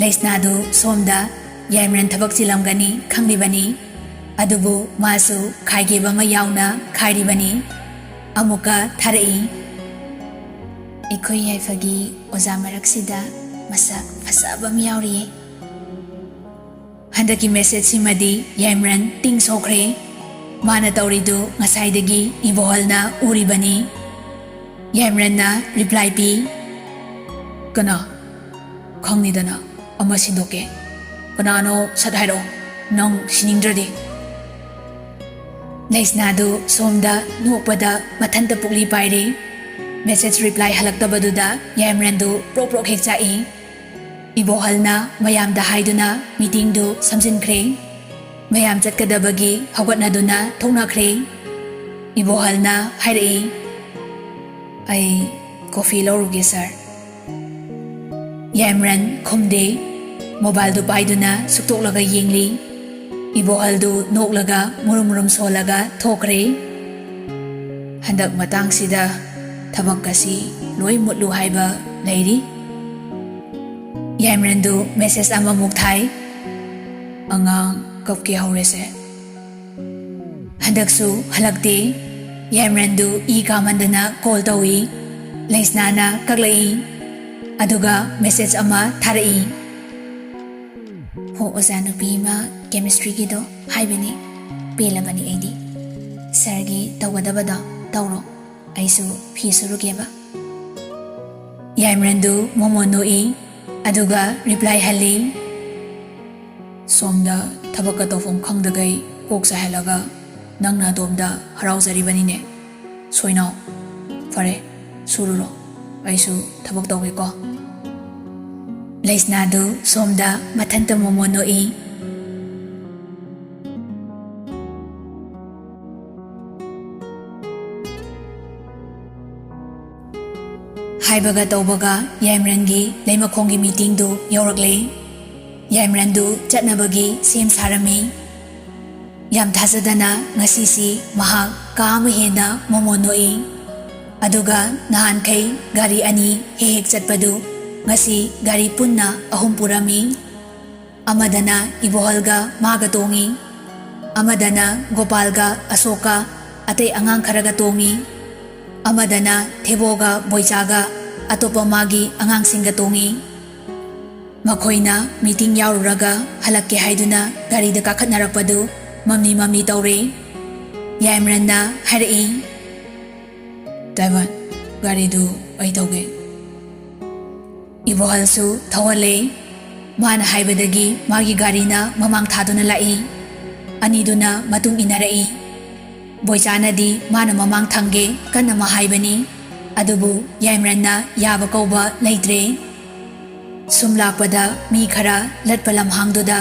ꯂꯩꯁꯅꯥꯗꯨ ꯁꯣꯝꯗ ꯌꯥꯏꯃꯔꯟ ꯊꯕꯛ ꯆꯤꯜꯂꯝꯒꯅꯤ ꯈꯪꯂꯤꯕꯅꯤ, ꯑꯗꯨꯕꯨ ꯃꯥꯁꯨ ꯈꯥꯏꯒꯦꯕ ꯑꯃ ꯌꯥꯎꯅ ꯈꯥꯏꯔꯤꯕꯅꯤ꯫ ꯑꯃꯨꯛꯀ ꯊꯥꯔꯛꯏ꯫ ꯑꯩꯈꯣꯏ ꯌꯥꯏꯐꯒꯤ ꯑꯣꯖꯥ ꯃꯔꯛꯁꯤꯗ ꯃꯁꯛ ꯐꯖꯕ ꯑꯃ ꯌꯥꯎꯔꯤꯌꯦ꯫ ꯍꯟꯗꯛꯀꯤ ꯃꯦꯁꯦꯖꯁꯤꯃꯗꯤ ꯌꯥꯏꯃꯔꯟ ꯇꯤꯡ ꯁꯣꯛꯈ꯭ꯔꯦ꯫ ꯃꯥꯅ ꯇꯧꯔꯤꯗꯨ ꯉꯁꯥꯏꯗꯒꯤ ꯏꯕꯣꯍꯜꯅ ꯎꯔꯤꯕꯅꯤ꯫ ꯌꯥꯏꯃꯔꯟꯅ ꯔꯤꯄ꯭ꯂꯥꯏ ꯄꯤ꯫ ꯀꯅꯥ? ꯈꯪꯅꯤꯗꯅ, ꯑꯃ ꯁꯤꯟꯗꯣꯛꯀꯦ꯫ ꯀꯅꯥꯅꯣ? ꯁꯠ ꯍꯥꯏꯔꯛꯑꯣ, ꯅꯪ ꯁꯤꯅꯤꯡꯗ꯭ꯔꯗꯤ꯫ ꯂꯩꯁꯅꯥꯗꯨ ꯁꯣꯝꯗ ꯅꯣꯛꯄꯗ ꯃꯊꯟꯇ ꯄꯨꯛꯂꯤ ꯄꯥꯏꯔꯦ꯫ ꯃꯦꯁꯦꯖ ꯔꯤꯄ꯭ꯂꯥꯏ ꯍꯜꯂꯛꯇꯕꯗꯨꯗ ꯌꯥꯏꯃꯔꯟꯗꯨ ꯄ꯭ꯔꯣꯛ ꯄ꯭ꯔꯣꯛ ꯍꯦꯛ ꯆꯥꯛꯏ꯫ ꯏꯕꯣꯍꯜꯅ ꯃꯌꯥꯝꯗ ꯍꯥꯏꯗꯨꯅ ꯃꯤꯇꯤꯡꯗꯨ ꯁꯝꯖꯤꯟꯈ꯭ꯔꯦ꯫ ꯃꯌꯥꯝ ꯆꯠꯀꯗꯕꯒꯤ ꯍꯧꯒꯠꯅꯗꯨꯅ ꯊꯣꯛꯅꯈ꯭ꯔꯦ꯫ ꯏꯕꯣꯍꯜꯅ ꯍꯥꯏꯔꯛꯏ, "ꯑꯩ ꯀꯣꯐꯤ ꯂꯧꯔꯨꯒꯦ, ꯁꯥꯔ꯫" ꯌꯥꯏꯃꯔꯟ ꯈꯨꯝꯗꯦ꯫ ꯃꯣꯕꯥꯏꯜꯗꯨ ꯄꯥꯏꯗꯨꯅ ꯁꯨꯛꯇꯣꯛꯂꯒ ꯌꯦꯡꯂꯤ꯫ ꯏꯕꯣꯍꯜꯗꯨ ꯅꯣꯛꯂꯒ ꯃꯨꯔꯨꯝ ꯃꯨꯔꯨꯝ ꯁꯣꯜꯂꯒ ꯊꯣꯛꯈ꯭ꯔꯦ꯫ ꯍꯟꯗꯛ ꯃꯇꯥꯡꯁꯤꯗ ꯊꯕꯛ ꯑꯁꯤ ꯂꯣꯏ ꯃꯨꯠꯂꯨ ꯍꯥꯏꯕ ꯂꯩꯔꯤ꯫ ꯌꯥꯏꯃꯔꯟꯗꯨ ꯃꯦꯁꯦꯖ ꯑꯃꯃꯨꯛ ꯊꯥꯏ꯫ ꯑꯉꯥꯡ ꯀꯞꯀꯦ ꯍꯧꯔꯦꯁꯦ꯫ ꯍꯟꯗꯛꯁꯨ ꯍꯜꯂꯛꯇꯦ꯫ ꯌꯥꯏꯃꯔꯟꯗꯨ ꯏ ꯀꯥꯃꯟꯗꯅ ꯀꯣꯜ ꯇꯧꯏ꯫ ꯂꯩꯁꯅꯥꯅ ꯀꯛꯂꯛꯏ꯫ ꯑꯗꯨꯒ ꯃꯦꯁꯦꯖ ꯑꯃ ꯊꯥꯔꯛꯏ꯫ "ꯍꯣ ꯑꯣꯖꯥ ꯅꯨꯄꯤ ꯑꯃ ꯀꯦꯃꯤꯁꯇ꯭ꯔꯤꯒꯤꯗꯣ ꯍꯥꯏꯕꯅꯤ꯫ ꯄꯦꯜꯂꯕꯅꯤ ꯑꯩꯗꯤ꯫ ꯁꯥꯔꯒꯤ ꯇꯧꯒꯗꯕꯗꯣ ꯇꯧꯔꯣ꯫ ꯑꯩꯁꯨ ꯐꯤ ꯁꯨꯔꯨꯒꯦꯕ꯫" ꯌꯥꯏꯃꯔꯟꯗꯨ ꯃꯣꯃꯣꯟ ꯅꯣꯛꯏ꯫ ꯑꯗꯨꯒ ꯔꯤꯄ꯭ꯂꯥꯏ ꯍꯜꯂꯤ꯫ "ꯁꯣꯝꯗ ꯊꯕꯛꯀ ꯇꯧꯐꯝ ꯈꯪꯗꯈꯩ ꯀꯣꯛ ꯆꯥꯏꯍꯜꯂꯒ ꯅꯪꯅ ꯑꯗꯣꯝꯗ ꯍꯔꯥꯎꯖꯔꯤꯕꯅꯤꯅꯦ꯫ ꯁꯣꯏꯅꯥꯎ, ꯐꯔꯦ, ꯁꯨꯔꯨꯔꯣ, ꯑꯩꯁꯨ ꯊꯕꯛ ꯇꯧꯒꯦꯀꯣ꯫" ꯂꯩꯁꯅꯥꯗꯨ ꯁꯣꯝꯗ ꯃꯊꯟꯇ ꯃꯣꯃꯣꯟ ꯅꯣꯛꯏ꯫ ꯍꯥꯏꯕꯒ ꯇꯧꯕꯒ ꯌꯥꯏꯃꯔꯟꯒꯤ ꯂꯩꯃꯈꯣꯡꯒꯤ ꯃꯤꯇꯤꯡꯗꯨ ꯌꯧꯔꯛꯂꯦ꯫ ꯌꯥꯏꯃꯔꯟꯗꯨ ꯆꯠꯅꯕꯒꯤ ꯁꯦꯝ ꯁꯥꯔꯝꯃꯤ꯫ ꯌꯥꯝ ꯊꯥꯖꯗꯅ ꯉꯁꯤꯁꯤ ꯃꯍꯥꯛ ꯀꯥ ꯑꯃ ꯍꯦꯟꯅ ꯃꯣꯃꯣꯟ ꯅꯣꯛꯏ꯫ ꯑꯗꯨꯒ ꯅꯍꯥꯟꯈꯩ ꯒꯥꯔꯤ ꯑꯅꯤ ꯍꯦꯛ ꯍꯦꯛ ꯆꯠꯄꯗꯨ ꯉꯁꯤ ꯒꯥꯔꯤ ꯄꯨꯟꯅ ꯑꯍꯨꯝ ꯄꯨꯔꯝꯃꯤ꯫ ꯑꯃꯗꯅ ꯏꯕꯣꯍꯜꯒ ꯃꯥꯒ ꯇꯣꯡꯏ, ꯑꯃꯗꯅ ꯒꯣꯄꯥꯜꯒ ꯑꯁꯣꯛꯀ ꯑꯇꯩ ꯑꯉꯥꯡ ꯈꯔꯒ ꯇꯣꯡꯏ, ꯑꯃꯗꯅ ꯊꯦꯕꯣꯒ ꯕꯣꯏꯆꯥꯒ ꯑꯇꯣꯞꯄ ꯃꯥꯒꯤ ꯑꯉꯥꯡꯁꯤꯡꯒ ꯇꯣꯡꯏ꯫ ꯃꯈꯣꯏꯅ ꯃꯤꯇꯤꯡ ꯌꯥꯎꯔꯨꯔꯒ ꯍꯜꯂꯛꯀꯦ ꯍꯥꯏꯗꯨꯅ ꯒꯥꯔꯤꯗ ꯀꯥꯈꯠꯅꯔꯛꯄꯗꯨ ꯃꯝꯂꯤ ꯃꯝꯂꯤ ꯇꯧꯔꯦ꯫ ꯌꯥꯏꯃꯔꯟꯅ ꯍꯥꯏꯔꯛꯏ, "ꯇꯥꯏꯋꯥꯟ, ꯒꯥꯔꯤꯗꯨ ꯑꯩ ꯊꯧꯒꯦ꯫" ꯏꯕꯣꯍꯜꯁꯨ ꯊꯧꯍꯜꯂꯦ꯫ ꯃꯥꯅ ꯍꯥꯏꯕꯗꯒꯤ ꯃꯥꯒꯤ ꯒꯥꯔꯤꯅ ꯃꯃꯥꯡ ꯊꯥꯗꯨꯅ ꯂꯥꯛꯏ꯫ ꯑꯅꯤꯗꯨꯅ ꯃꯇꯨꯡ ꯏꯟꯅꯔꯛꯏ꯫ ꯕꯣꯏꯆꯥꯅꯗꯤ ꯃꯥꯅ ꯃꯃꯥꯡ ꯊꯪꯒꯦ ꯀꯟꯅ ꯑꯃ ꯍꯥꯏꯕꯅꯤ, ꯑꯗꯨꯕꯨ ꯌꯥꯏꯃꯔꯟꯅ ꯌꯥꯕ ꯀꯧꯕ ꯂꯩꯇ꯭ꯔꯦ꯫ ꯁꯨꯝ ꯂꯥꯛꯄꯗ ꯃꯤ ꯈꯔ ꯂꯠꯄ ꯂꯝꯍꯥꯡꯗꯨꯗ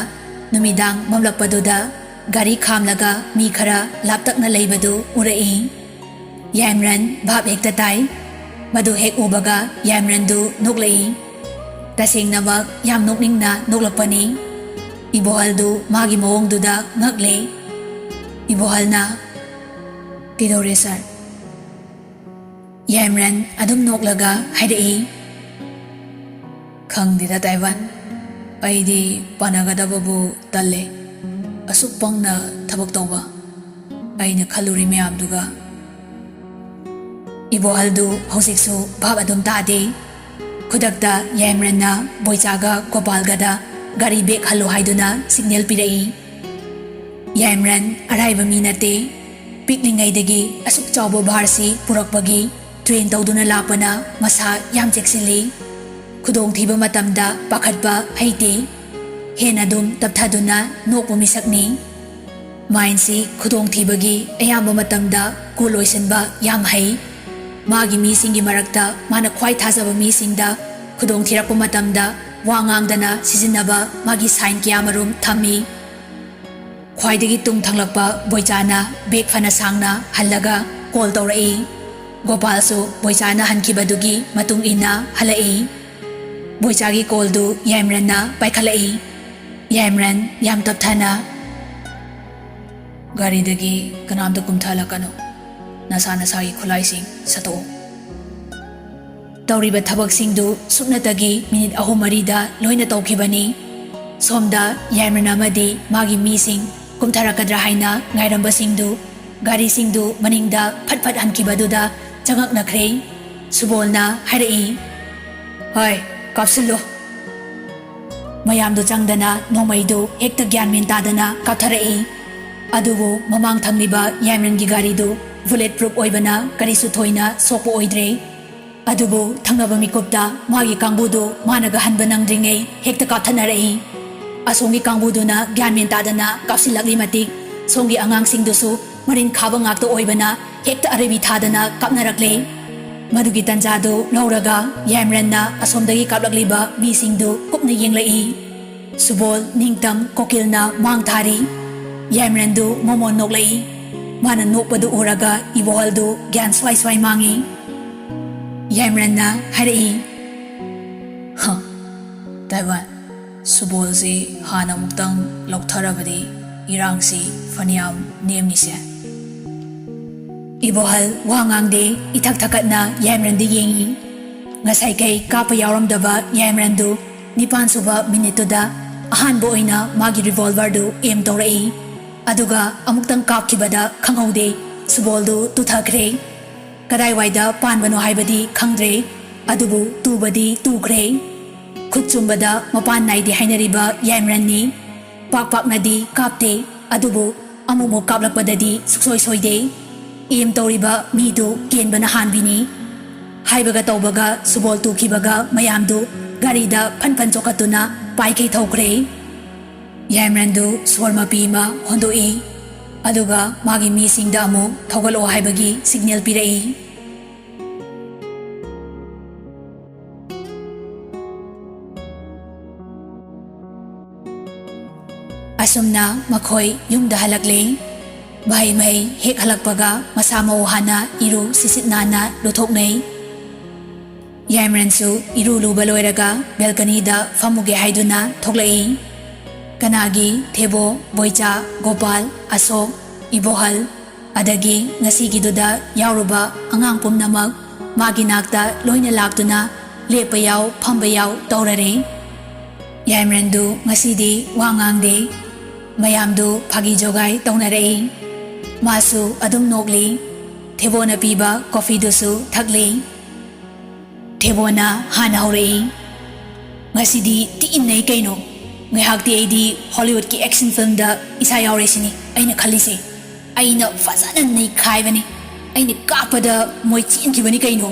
ꯅꯨꯃꯤꯗꯥꯡ ꯃꯝꯂꯛꯄꯗꯨꯗ ꯒꯥꯔꯤ ꯈꯥꯝꯂꯒ ꯃꯤ ꯈꯔ ꯂꯥꯞꯇꯛꯅ ꯂꯩꯕꯗꯨ ꯎꯔꯛꯏ꯫ ꯌꯥꯏꯃꯔꯟ ꯚꯥꯞ ꯍꯦꯛꯇ ꯇꯥꯏ꯫ ꯃꯗꯨ ꯍꯦꯛ ꯎꯕꯒ ꯌꯥꯏꯃꯔꯟꯗꯨ ꯅꯣꯛꯂꯛꯏ꯫ ꯇꯁꯦꯡꯅꯃꯛ ꯌꯥꯝ ꯅꯣꯛꯅꯤꯡꯅ ꯅꯣꯛꯂꯛꯄꯅꯤ꯫ ꯏꯕꯣꯍꯜꯗꯨ ꯃꯥꯒꯤ ꯃꯑꯣꯡꯗꯨꯗ ꯉꯛꯂꯦ꯫ ꯏꯕꯣꯍꯜꯅ, "ꯀꯩꯗꯧꯔꯦ ꯁꯥꯔ?" ꯌꯥꯏꯃꯔꯟ ꯑꯗꯨꯝ ꯅꯣꯛꯂꯒ ꯍꯥꯏꯔꯛꯏ, "ꯈꯪꯗꯦꯗ ꯇꯥꯏꯋꯥꯟ, ꯑꯩꯗꯤ ꯄꯥꯟꯅꯒꯗꯕꯕꯨ ꯇꯜꯂꯦ꯫ ꯑꯁꯨꯛ ꯄꯪꯅ ꯊꯕꯛ ꯇꯧꯕ꯫ ꯑꯩꯅ ꯈꯜꯂꯨꯔꯤ ꯃꯌꯥꯝꯗꯨꯒ꯫" ꯏꯕꯣꯍꯜꯗꯨ ꯍꯧꯖꯤꯛꯁꯨ ꯚꯥꯞ ꯑꯗꯨꯝ ꯇꯥꯗꯦ꯫ ꯈꯨꯗꯛꯇ ꯌꯥꯏꯃꯔꯟꯅ ꯕꯣꯏꯆꯥꯒ ꯒꯣꯄꯥꯜꯒꯗ ꯒꯥꯔꯤ ꯕꯦꯛ ꯍꯜꯂꯨ ꯍꯥꯏꯗꯨꯅ ꯁꯤꯒꯅꯦꯜ ꯄꯤꯔꯛꯏ꯫ ꯌꯥꯏꯃꯔꯟ ꯑꯔꯥꯏꯕ ꯃꯤ ꯅꯠꯇꯦ꯫ ꯄꯤꯛꯂꯤꯉꯩꯗꯒꯤ ꯑꯁꯨꯛ ꯆꯥꯎꯕ ꯚꯥꯔꯁꯤ ꯄꯨꯔꯛꯄꯒꯤ ꯇ꯭ꯔꯦꯟ ꯇꯧꯗꯨꯅ ꯂꯥꯛꯄꯅ ꯃꯁꯥ ꯌꯥꯝ ꯆꯦꯛꯁꯤꯜꯂꯤ꯫ ꯈꯨꯗꯣꯡꯊꯤꯕ ꯃꯇꯝꯗ ꯄꯥꯈꯠꯄ ꯍꯩꯇꯦ꯫ ꯍꯦꯟꯅ ꯑꯗꯨꯝ ꯇꯞꯊꯗꯨꯅ ꯅꯣꯛꯄ ꯃꯤꯁꯛꯅꯤ꯫ ꯃꯥꯏꯟꯁꯤ ꯈꯨꯗꯣꯡꯊꯤꯕꯒꯤ ꯑꯌꯥꯝꯕ ꯃꯇꯝꯗ ꯀꯨꯜ ꯑꯣꯏꯁꯤꯟꯕ ꯌꯥꯝ ꯍꯩ꯫ ꯃꯥꯒꯤ ꯃꯤꯁꯤꯡꯒꯤ ꯃꯔꯛꯇ ꯃꯥꯅ ꯈ꯭ꯋꯥꯏ ꯊꯥꯖꯕ ꯃꯤꯁꯤꯡꯗ ꯈꯨꯗꯣꯡꯊꯤꯔꯛꯄ ꯃꯇꯝꯗ ꯋꯥ ꯉꯥꯡꯗꯅ ꯁꯤꯖꯤꯟꯅꯕ ꯃꯥꯒꯤ ꯁꯥꯏꯟ ꯀꯌꯥꯃꯔꯨꯝ ꯊꯝꯃꯤ꯫ ꯈ꯭ꯋꯥꯏꯗꯒꯤ ꯇꯨꯡ ꯊꯪꯂꯛꯄ ꯕꯣꯏꯆꯥꯅ ꯕꯦꯛ ꯐꯅ ꯁꯥꯡꯅ ꯍꯜꯂꯒ ꯀꯣꯜ ꯇꯧꯔꯛꯏ꯫ ꯒꯣꯄꯥꯜꯁꯨ ꯕꯣꯏꯆꯥꯅ ꯍꯟꯈꯤꯕꯗꯨꯒꯤ ꯃꯇꯨꯡ ꯏꯟꯅ ꯍꯜꯂꯛꯏ꯫ ꯕꯣꯏꯆꯥꯒꯤ ꯀꯣꯜꯗꯨ ꯌꯥꯏꯃꯔꯟꯅ ꯄꯥꯏꯈꯠꯂꯛꯏ꯫ ꯌꯥꯏꯃꯔꯟ ꯌꯥꯝ ꯇꯞꯊꯅ, ꯒꯥꯔꯤꯗꯒꯤ ꯀꯅꯥꯝꯇ ꯀꯨꯝꯊꯍꯜꯂꯛꯀꯅꯨ꯫ ꯅꯁꯥ ꯅꯁꯥꯒꯤ ꯈꯨꯠꯂꯥꯏꯁꯤꯡ ꯁꯠꯇꯣꯛꯎ꯫ ꯇꯧꯔꯤꯕ ꯊꯕꯛꯁꯤꯡꯗꯨ ꯁꯨꯞꯅꯇꯒꯤ ꯃꯤꯅꯤꯠ ꯑꯍꯨꯝ ꯃꯔꯤꯗ ꯂꯣꯏꯅ ꯇꯧꯈꯤꯕꯅꯤ꯫ ꯁꯣꯝꯗ ꯌꯥꯏꯃꯟ ꯑꯃꯗꯤ ꯃꯥꯒꯤ ꯃꯤꯁꯤꯡ ꯀꯨꯝꯊꯔꯛꯀꯗ꯭ꯔꯥ ꯍꯥꯏꯅ ꯉꯥꯏꯔꯝꯕꯁꯤꯡꯗꯨ ꯒꯥꯔꯤꯁꯤꯡꯗꯨ ꯃꯅꯤꯡꯗ ꯐꯠ ꯐꯠ ꯍꯟꯈꯤꯕꯗꯨꯗ ꯆꯉꯛꯅꯈ꯭ꯔꯦ꯫ ꯁꯨꯕꯣꯜꯅ ꯍꯥꯏꯔꯛꯏ, "ꯍꯣꯏ, ꯀꯥꯞꯁꯤꯜꯂꯨ!" ꯃꯌꯥꯝꯗꯨ ꯆꯪꯗꯅ ꯅꯣꯡꯃꯩꯗꯨ ꯍꯦꯛꯇ ꯒ꯭ꯌꯥꯟ ꯃꯦꯟ ꯇꯥꯗꯅ ꯀꯥꯞꯊꯔꯛꯏ꯫ ꯑꯗꯨꯕꯨ ꯃꯃꯥꯡ ꯊꯪꯂꯤꯕ ꯌꯥꯏꯃꯟꯒꯤ ꯒꯥꯔꯤꯗꯨ ꯕꯨꯂꯦꯠ ꯄ꯭ꯔꯨꯐ ꯑꯣꯏꯕꯅ ꯀꯔꯤꯁꯨ ꯊꯣꯏꯅ ꯁꯣꯛꯄ ꯑꯣꯏꯗ꯭ꯔꯦ꯫ ꯑꯗꯨꯕꯨ ꯊꯪꯅꯕ ꯃꯤꯀꯨꯞꯇ ꯃꯥꯒꯤ ꯀꯥꯡꯕꯨꯗꯨ ꯃꯥꯅꯒ ꯍꯟꯕ ꯅꯪꯗ꯭ꯔꯤꯉꯩ ꯍꯦꯛꯇ ꯀꯥꯞꯊꯠꯅꯔꯛꯏ꯫ ꯑꯁꯣꯝꯒꯤ ꯀꯥꯡꯕꯨꯗꯨꯅ ꯒ꯭ꯌꯥꯟ ꯃꯦꯟ ꯇꯥꯗꯅ ꯀꯥꯞꯁꯤꯜꯂꯛꯂꯤ ꯃꯇꯤꯛ ꯁꯣꯝꯒꯤ ꯑꯉꯥꯡꯁꯤꯡꯗꯨꯁꯨ ꯃꯔꯤꯟ ꯈꯥꯕ ꯉꯥꯛꯇ ꯑꯣꯏꯕꯅ ꯍꯦꯛꯇ ꯑꯔꯩꯕꯤ ꯊꯥꯗꯅ ꯀꯥꯞꯅꯔꯛꯂꯦ꯫ ꯃꯗꯨꯒꯤ ꯇꯟꯖꯥꯗꯨ ꯂꯧꯔꯒ ꯌꯥꯏꯃꯔꯟꯅ ꯑꯁꯣꯝꯗꯒꯤ ꯀꯥꯞꯂꯛꯂꯤꯕ ꯃꯤꯁꯤꯡꯗꯨ ꯀꯨꯞꯅ ꯌꯦꯡꯂꯛꯏ꯫ ꯁꯨꯕꯣꯜ, ꯅꯤꯡꯇꯝ, ꯀꯣꯀꯤꯜꯅ ꯃꯥꯡ ꯊꯥꯔꯤ꯫ ꯌꯥꯏꯃꯔꯟꯗꯨ ꯃꯣꯃꯣꯟ ꯅꯣꯛꯂꯛꯏ꯫ ꯃꯥꯅ ꯅꯣꯛꯄꯗꯨ ꯎꯔꯒ ꯏꯕꯣꯍꯜꯗꯨ ꯒ꯭ꯌꯥꯟ ꯁ꯭ꯋꯥꯏ ꯁ꯭ꯋꯥꯏ ꯃꯥꯡꯏ꯫ ꯌꯥꯏꯃꯔꯟꯅ ꯍꯥꯏꯔꯛꯏ, "ꯍ, ꯇꯥꯏꯕꯟ, ꯁꯨꯕꯣꯜꯁꯤ ꯍꯥꯟꯅ ꯑꯃꯨꯛꯇꯪ ꯂꯧꯊꯔꯕꯗꯤ ꯏꯔꯥꯡꯁꯤ ꯐꯅꯌꯥꯝ ꯅꯦꯝꯅꯤꯁꯦ꯫" ꯏꯕꯣꯍꯜ ꯋꯥ ꯉꯥꯡꯗꯦ, ꯏꯊꯛ ꯊꯛꯀꯠꯅ ꯌꯥꯏꯃꯔꯟꯗ ꯌꯦꯡꯏ꯫ ꯉꯁꯥꯏꯈꯩ ꯀꯥꯞꯄ ꯌꯥꯎꯔꯝꯗꯕ ꯌꯥꯏꯃꯔꯟꯗꯨ ꯅꯤꯄꯥꯟ ꯁꯨꯕ ꯃꯤꯅꯤꯠꯇꯨꯗ ꯑꯍꯥꯟꯕ ꯑꯣꯏꯅ ꯃꯥꯒꯤ ꯔꯤꯚꯣꯜꯚꯔꯗꯨ ꯑꯦꯝ ꯇꯧꯔꯛꯏ꯫ ꯑꯗꯨꯒ ꯑꯃꯨꯛꯇꯪ ꯀꯥꯞꯈꯤꯕꯗ ꯈꯪꯍꯧꯗꯦ, ꯁꯨꯕꯣꯜꯗꯨ ꯇꯨꯊꯈ꯭ꯔꯦ꯫ ꯀꯗꯥꯏꯋꯥꯏꯗ ꯄꯥꯟꯕꯅꯣ ꯍꯥꯏꯕꯗꯤ ꯈꯪꯗ꯭ꯔꯦ, ꯑꯗꯨꯕꯨ ꯇꯨꯕꯗꯤ ꯇꯨꯈ꯭ꯔꯦ꯫ ꯈꯨꯠ ꯆꯨꯝꯕꯗ ꯃꯄꯥꯟ ꯅꯥꯏꯗꯦ ꯍꯥꯏꯅꯔꯤꯕ ꯌꯥꯏꯃꯔꯟꯅꯤ꯫ ꯄꯥꯛ ꯄꯥꯛꯅꯗꯤ ꯀꯥꯞꯇꯦ, ꯑꯗꯨꯕꯨ ꯑꯃꯨꯛꯃꯨꯛ ꯀꯥꯞꯂꯛꯄꯗꯗꯤ ꯁꯨꯛꯁꯣꯏ ꯁꯣꯏꯗꯦ꯫ ꯑꯦꯝ ꯇꯧꯔꯤꯕ ꯃꯤꯗꯨ ꯀꯦꯟꯕꯅ ꯍꯥꯟꯕꯤꯅꯤ꯫ ꯍꯥꯏꯕꯒ ꯇꯧꯕꯒ ꯁꯨꯕꯣꯜ ꯇꯨꯈꯤꯕꯒ ꯃꯌꯥꯝꯗꯨ ꯒꯥꯔꯤꯗ ꯐꯟ ꯐꯟ ꯆꯣꯛꯈꯠꯇꯨꯅ ꯄꯥꯏꯈꯩ ꯊꯧꯈ꯭ꯔꯦ꯫ ꯌꯥꯏꯃꯔꯟꯗꯨ ꯁꯣꯔ ꯃꯄꯤ ꯑꯃ ꯍꯣꯟꯗꯣꯛꯏ, ꯑꯗꯨꯒ ꯃꯥꯒꯤ ꯃꯤꯁꯤꯡꯗ ꯑꯃꯨꯛ ꯊꯧꯒꯠꯂꯛꯑꯣ ꯍꯥꯏꯕꯒꯤ ꯁꯤꯒꯅꯦꯜ ꯄꯤꯔꯛꯏ꯫ ꯑꯁꯨꯝꯅ ꯃꯈꯣꯏ ꯌꯨꯝꯗ ꯍꯜꯂꯛꯂꯦ꯫ ꯃꯍꯩ ꯃꯍꯩ ꯍꯦꯛ ꯍꯜꯂꯛꯄꯒ ꯃꯁꯥ ꯃꯎ ꯍꯥꯟꯅ ꯏꯔꯨ ꯁꯤꯠ ꯁꯤꯠ ꯅꯥꯟꯅ ꯂꯨꯊꯣꯛꯅꯩ꯫ ꯌꯥꯏꯃꯔꯟꯁꯨ ꯏꯔꯨ ꯂꯨꯕ ꯂꯣꯏꯔꯒ ꯕꯦꯜꯀꯅꯤꯗ ꯐꯝꯃꯨꯒꯦ ꯍꯥꯏꯗꯨꯅ ꯊꯣꯛꯂꯛꯏ꯫ ꯀꯅꯥꯒꯤ ꯊꯦꯕꯣ, ꯕꯣꯏꯆꯥ, ꯒꯣꯄꯥꯜ, ꯑꯁꯣꯛ, ꯏꯕꯣꯍꯜ, ꯑꯗꯒꯤ ꯉꯁꯤꯒꯤꯗꯨꯗ ꯌꯥꯎꯔꯨꯕ ꯑꯉꯥꯡ ꯄꯨꯝꯅꯃꯛ ꯃꯥꯒꯤ ꯅꯥꯛꯇ ꯂꯣꯏꯅ ꯂꯥꯛꯇꯨꯅ ꯂꯦꯞꯄ ꯌꯥꯎ, ꯐꯝꯕ ꯌꯥꯎ ꯇꯧꯔꯔꯦ꯫ ꯌꯥꯏꯃꯔꯟꯗꯨ ꯉꯁꯤꯗꯤ ꯋꯥ ꯉꯥꯡꯗꯦ꯫ ꯃꯌꯥꯝꯗꯨ ꯐꯥꯒꯤ ꯖꯣꯒꯥꯏ ꯇꯧꯅꯔꯛꯏ꯫ ꯃꯥꯁꯨ ꯑꯗꯨꯝ ꯅꯣꯛꯂꯤ꯫ ꯊꯦꯕꯣꯅ ꯄꯤꯕ ꯀꯣꯐꯤꯗꯨꯁꯨ ꯊꯛꯂꯤ꯫ ꯊꯦꯕꯣꯅ ꯍꯥꯟꯅ ꯍꯧꯔꯛꯏ, "ꯉꯁꯤꯗꯤ ꯊꯤ ꯅꯩ ꯀꯩꯅꯣ꯫ ꯉꯥꯏꯍꯥꯛꯇꯤ ꯑꯩꯗꯤ ꯍꯣꯂꯤꯋꯨꯗꯀꯤ ꯑꯦꯛꯁꯟ ꯐꯤꯜꯝꯗ ꯏꯁꯥ ꯌꯥꯎꯔꯦ ꯁꯤꯅꯤ ꯑꯩꯅ ꯈꯜꯂꯤꯁꯦ꯫ ꯑꯩꯅ ꯐꯖꯅ ꯅꯩꯈꯥꯏꯕꯅꯤ꯫ ꯑꯩꯅ ꯀꯥꯞꯄꯗ ꯃꯣꯏ ꯆꯦꯟꯈꯤꯕꯅꯤ ꯀꯩꯅꯣ꯫"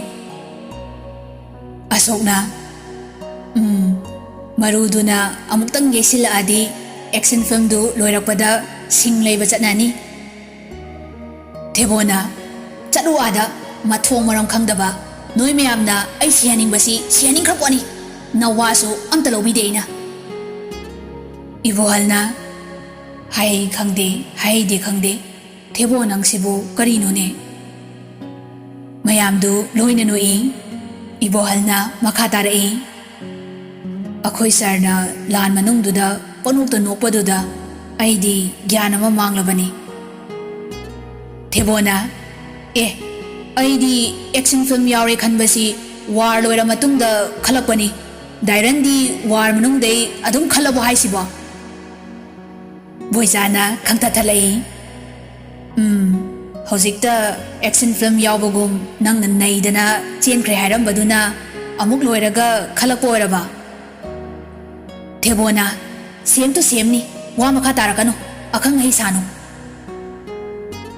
ꯑꯁꯣꯛꯅ, "ꯎꯝ, ꯃꯔꯨꯗꯨꯅ ꯑꯃꯨꯛꯇꯪ ꯌꯩꯁꯤꯜꯂꯛꯑꯗꯤ ꯑꯦꯛꯁꯟ ꯐꯤꯜꯝꯗꯨ ꯂꯣꯏꯔꯛꯄꯗ ꯁꯤꯡ ꯂꯩꯕ ꯆꯠꯅꯅꯤ꯫" ꯊꯦꯕꯣꯅ, "ꯆꯠꯂꯨ ꯑꯥꯗ, ꯃꯊꯣꯡ ꯃꯔꯝ ꯈꯪꯗꯕ꯫ ꯅꯣꯏ ꯃꯌꯥꯝꯅ ꯑꯩ ꯁꯤꯍꯟꯅꯤꯡꯕꯁꯤ ꯁꯤꯍꯟꯅꯤꯡꯈ꯭ꯔ ꯄꯣꯠꯅꯤ꯫ ꯅꯋꯥꯁꯨ ꯑꯝꯇ ꯂꯧꯕꯤꯗꯦ ꯑꯩꯅ꯫" ꯏꯕꯣꯍꯜꯅ, "ꯍꯥꯏ ꯈꯪꯗꯦ, ꯍꯥꯏꯗꯦ ꯈꯪꯗꯦ꯫ ꯊꯦꯕꯣ ꯅꯪꯁꯤꯕꯨ ꯀꯔꯤꯅꯣꯅꯦ?" ꯃꯌꯥꯝꯗꯨ ꯂꯣꯏꯅ ꯅꯣꯛꯏ꯫ ꯏꯕꯣꯍꯜꯅ ꯃꯈꯥ ꯇꯥꯔꯛꯏ, "ꯑꯩꯈꯣꯏ ꯁꯥꯔꯅ ꯂꯥꯟ ꯃꯅꯨꯡꯗꯨꯗ ꯄꯣꯅꯣꯛꯇ ꯅꯣꯛꯄꯗꯨꯗ ꯑꯩꯗꯤ ꯒ꯭ꯌꯥꯟ ꯑꯃ ꯃꯥꯡꯂꯕꯅꯤ꯫" ꯊꯦꯕꯣꯅ, "ꯑꯦ, ꯑꯩꯗꯤ ꯑꯦꯛꯁꯟ ꯐꯤꯜꯝ ꯌꯥꯎꯔꯦ ꯈꯟꯕꯁꯤ ꯋꯥꯔ ꯂꯣꯏꯔ ꯃꯇꯨꯡꯗ ꯈꯜꯂꯛꯄꯅꯤ꯫ ꯗꯥꯏꯔꯟꯗꯤ ꯋꯥꯔ ꯃꯅꯨꯡꯗꯩ ꯑꯗꯨꯝ ꯈꯜꯂꯕꯣ ꯍꯥꯏꯁꯤꯕꯣ?" ꯕꯣꯏꯆꯥꯅ ꯈꯪꯊꯠꯊꯠꯂꯛꯏ꯫ "ꯎꯝ, ꯍꯧꯖꯤꯛꯇ ꯑꯦꯛꯁꯟ ꯐꯤꯜꯝ ꯌꯥꯎꯕꯒꯨꯝ ꯅꯪꯅ ꯅꯩꯗꯅ ꯆꯦꯟꯈ꯭ꯔꯦ ꯍꯥꯏꯔꯝꯕꯗꯨꯅ ꯑꯃꯨꯛ ꯂꯣꯏꯔꯒ ꯈꯜꯂꯛꯄ ꯑꯣꯏꯔꯕ?" ꯊꯦꯕꯣꯅ, "ꯁꯦꯝ ꯇꯨ ꯁꯦꯝꯅꯤ, ꯋꯥ ꯃꯈꯥ ꯇꯥꯔꯛꯀꯅꯨ, ꯑꯈꯪ ꯑꯍꯩ ꯁꯥꯅꯨ꯫"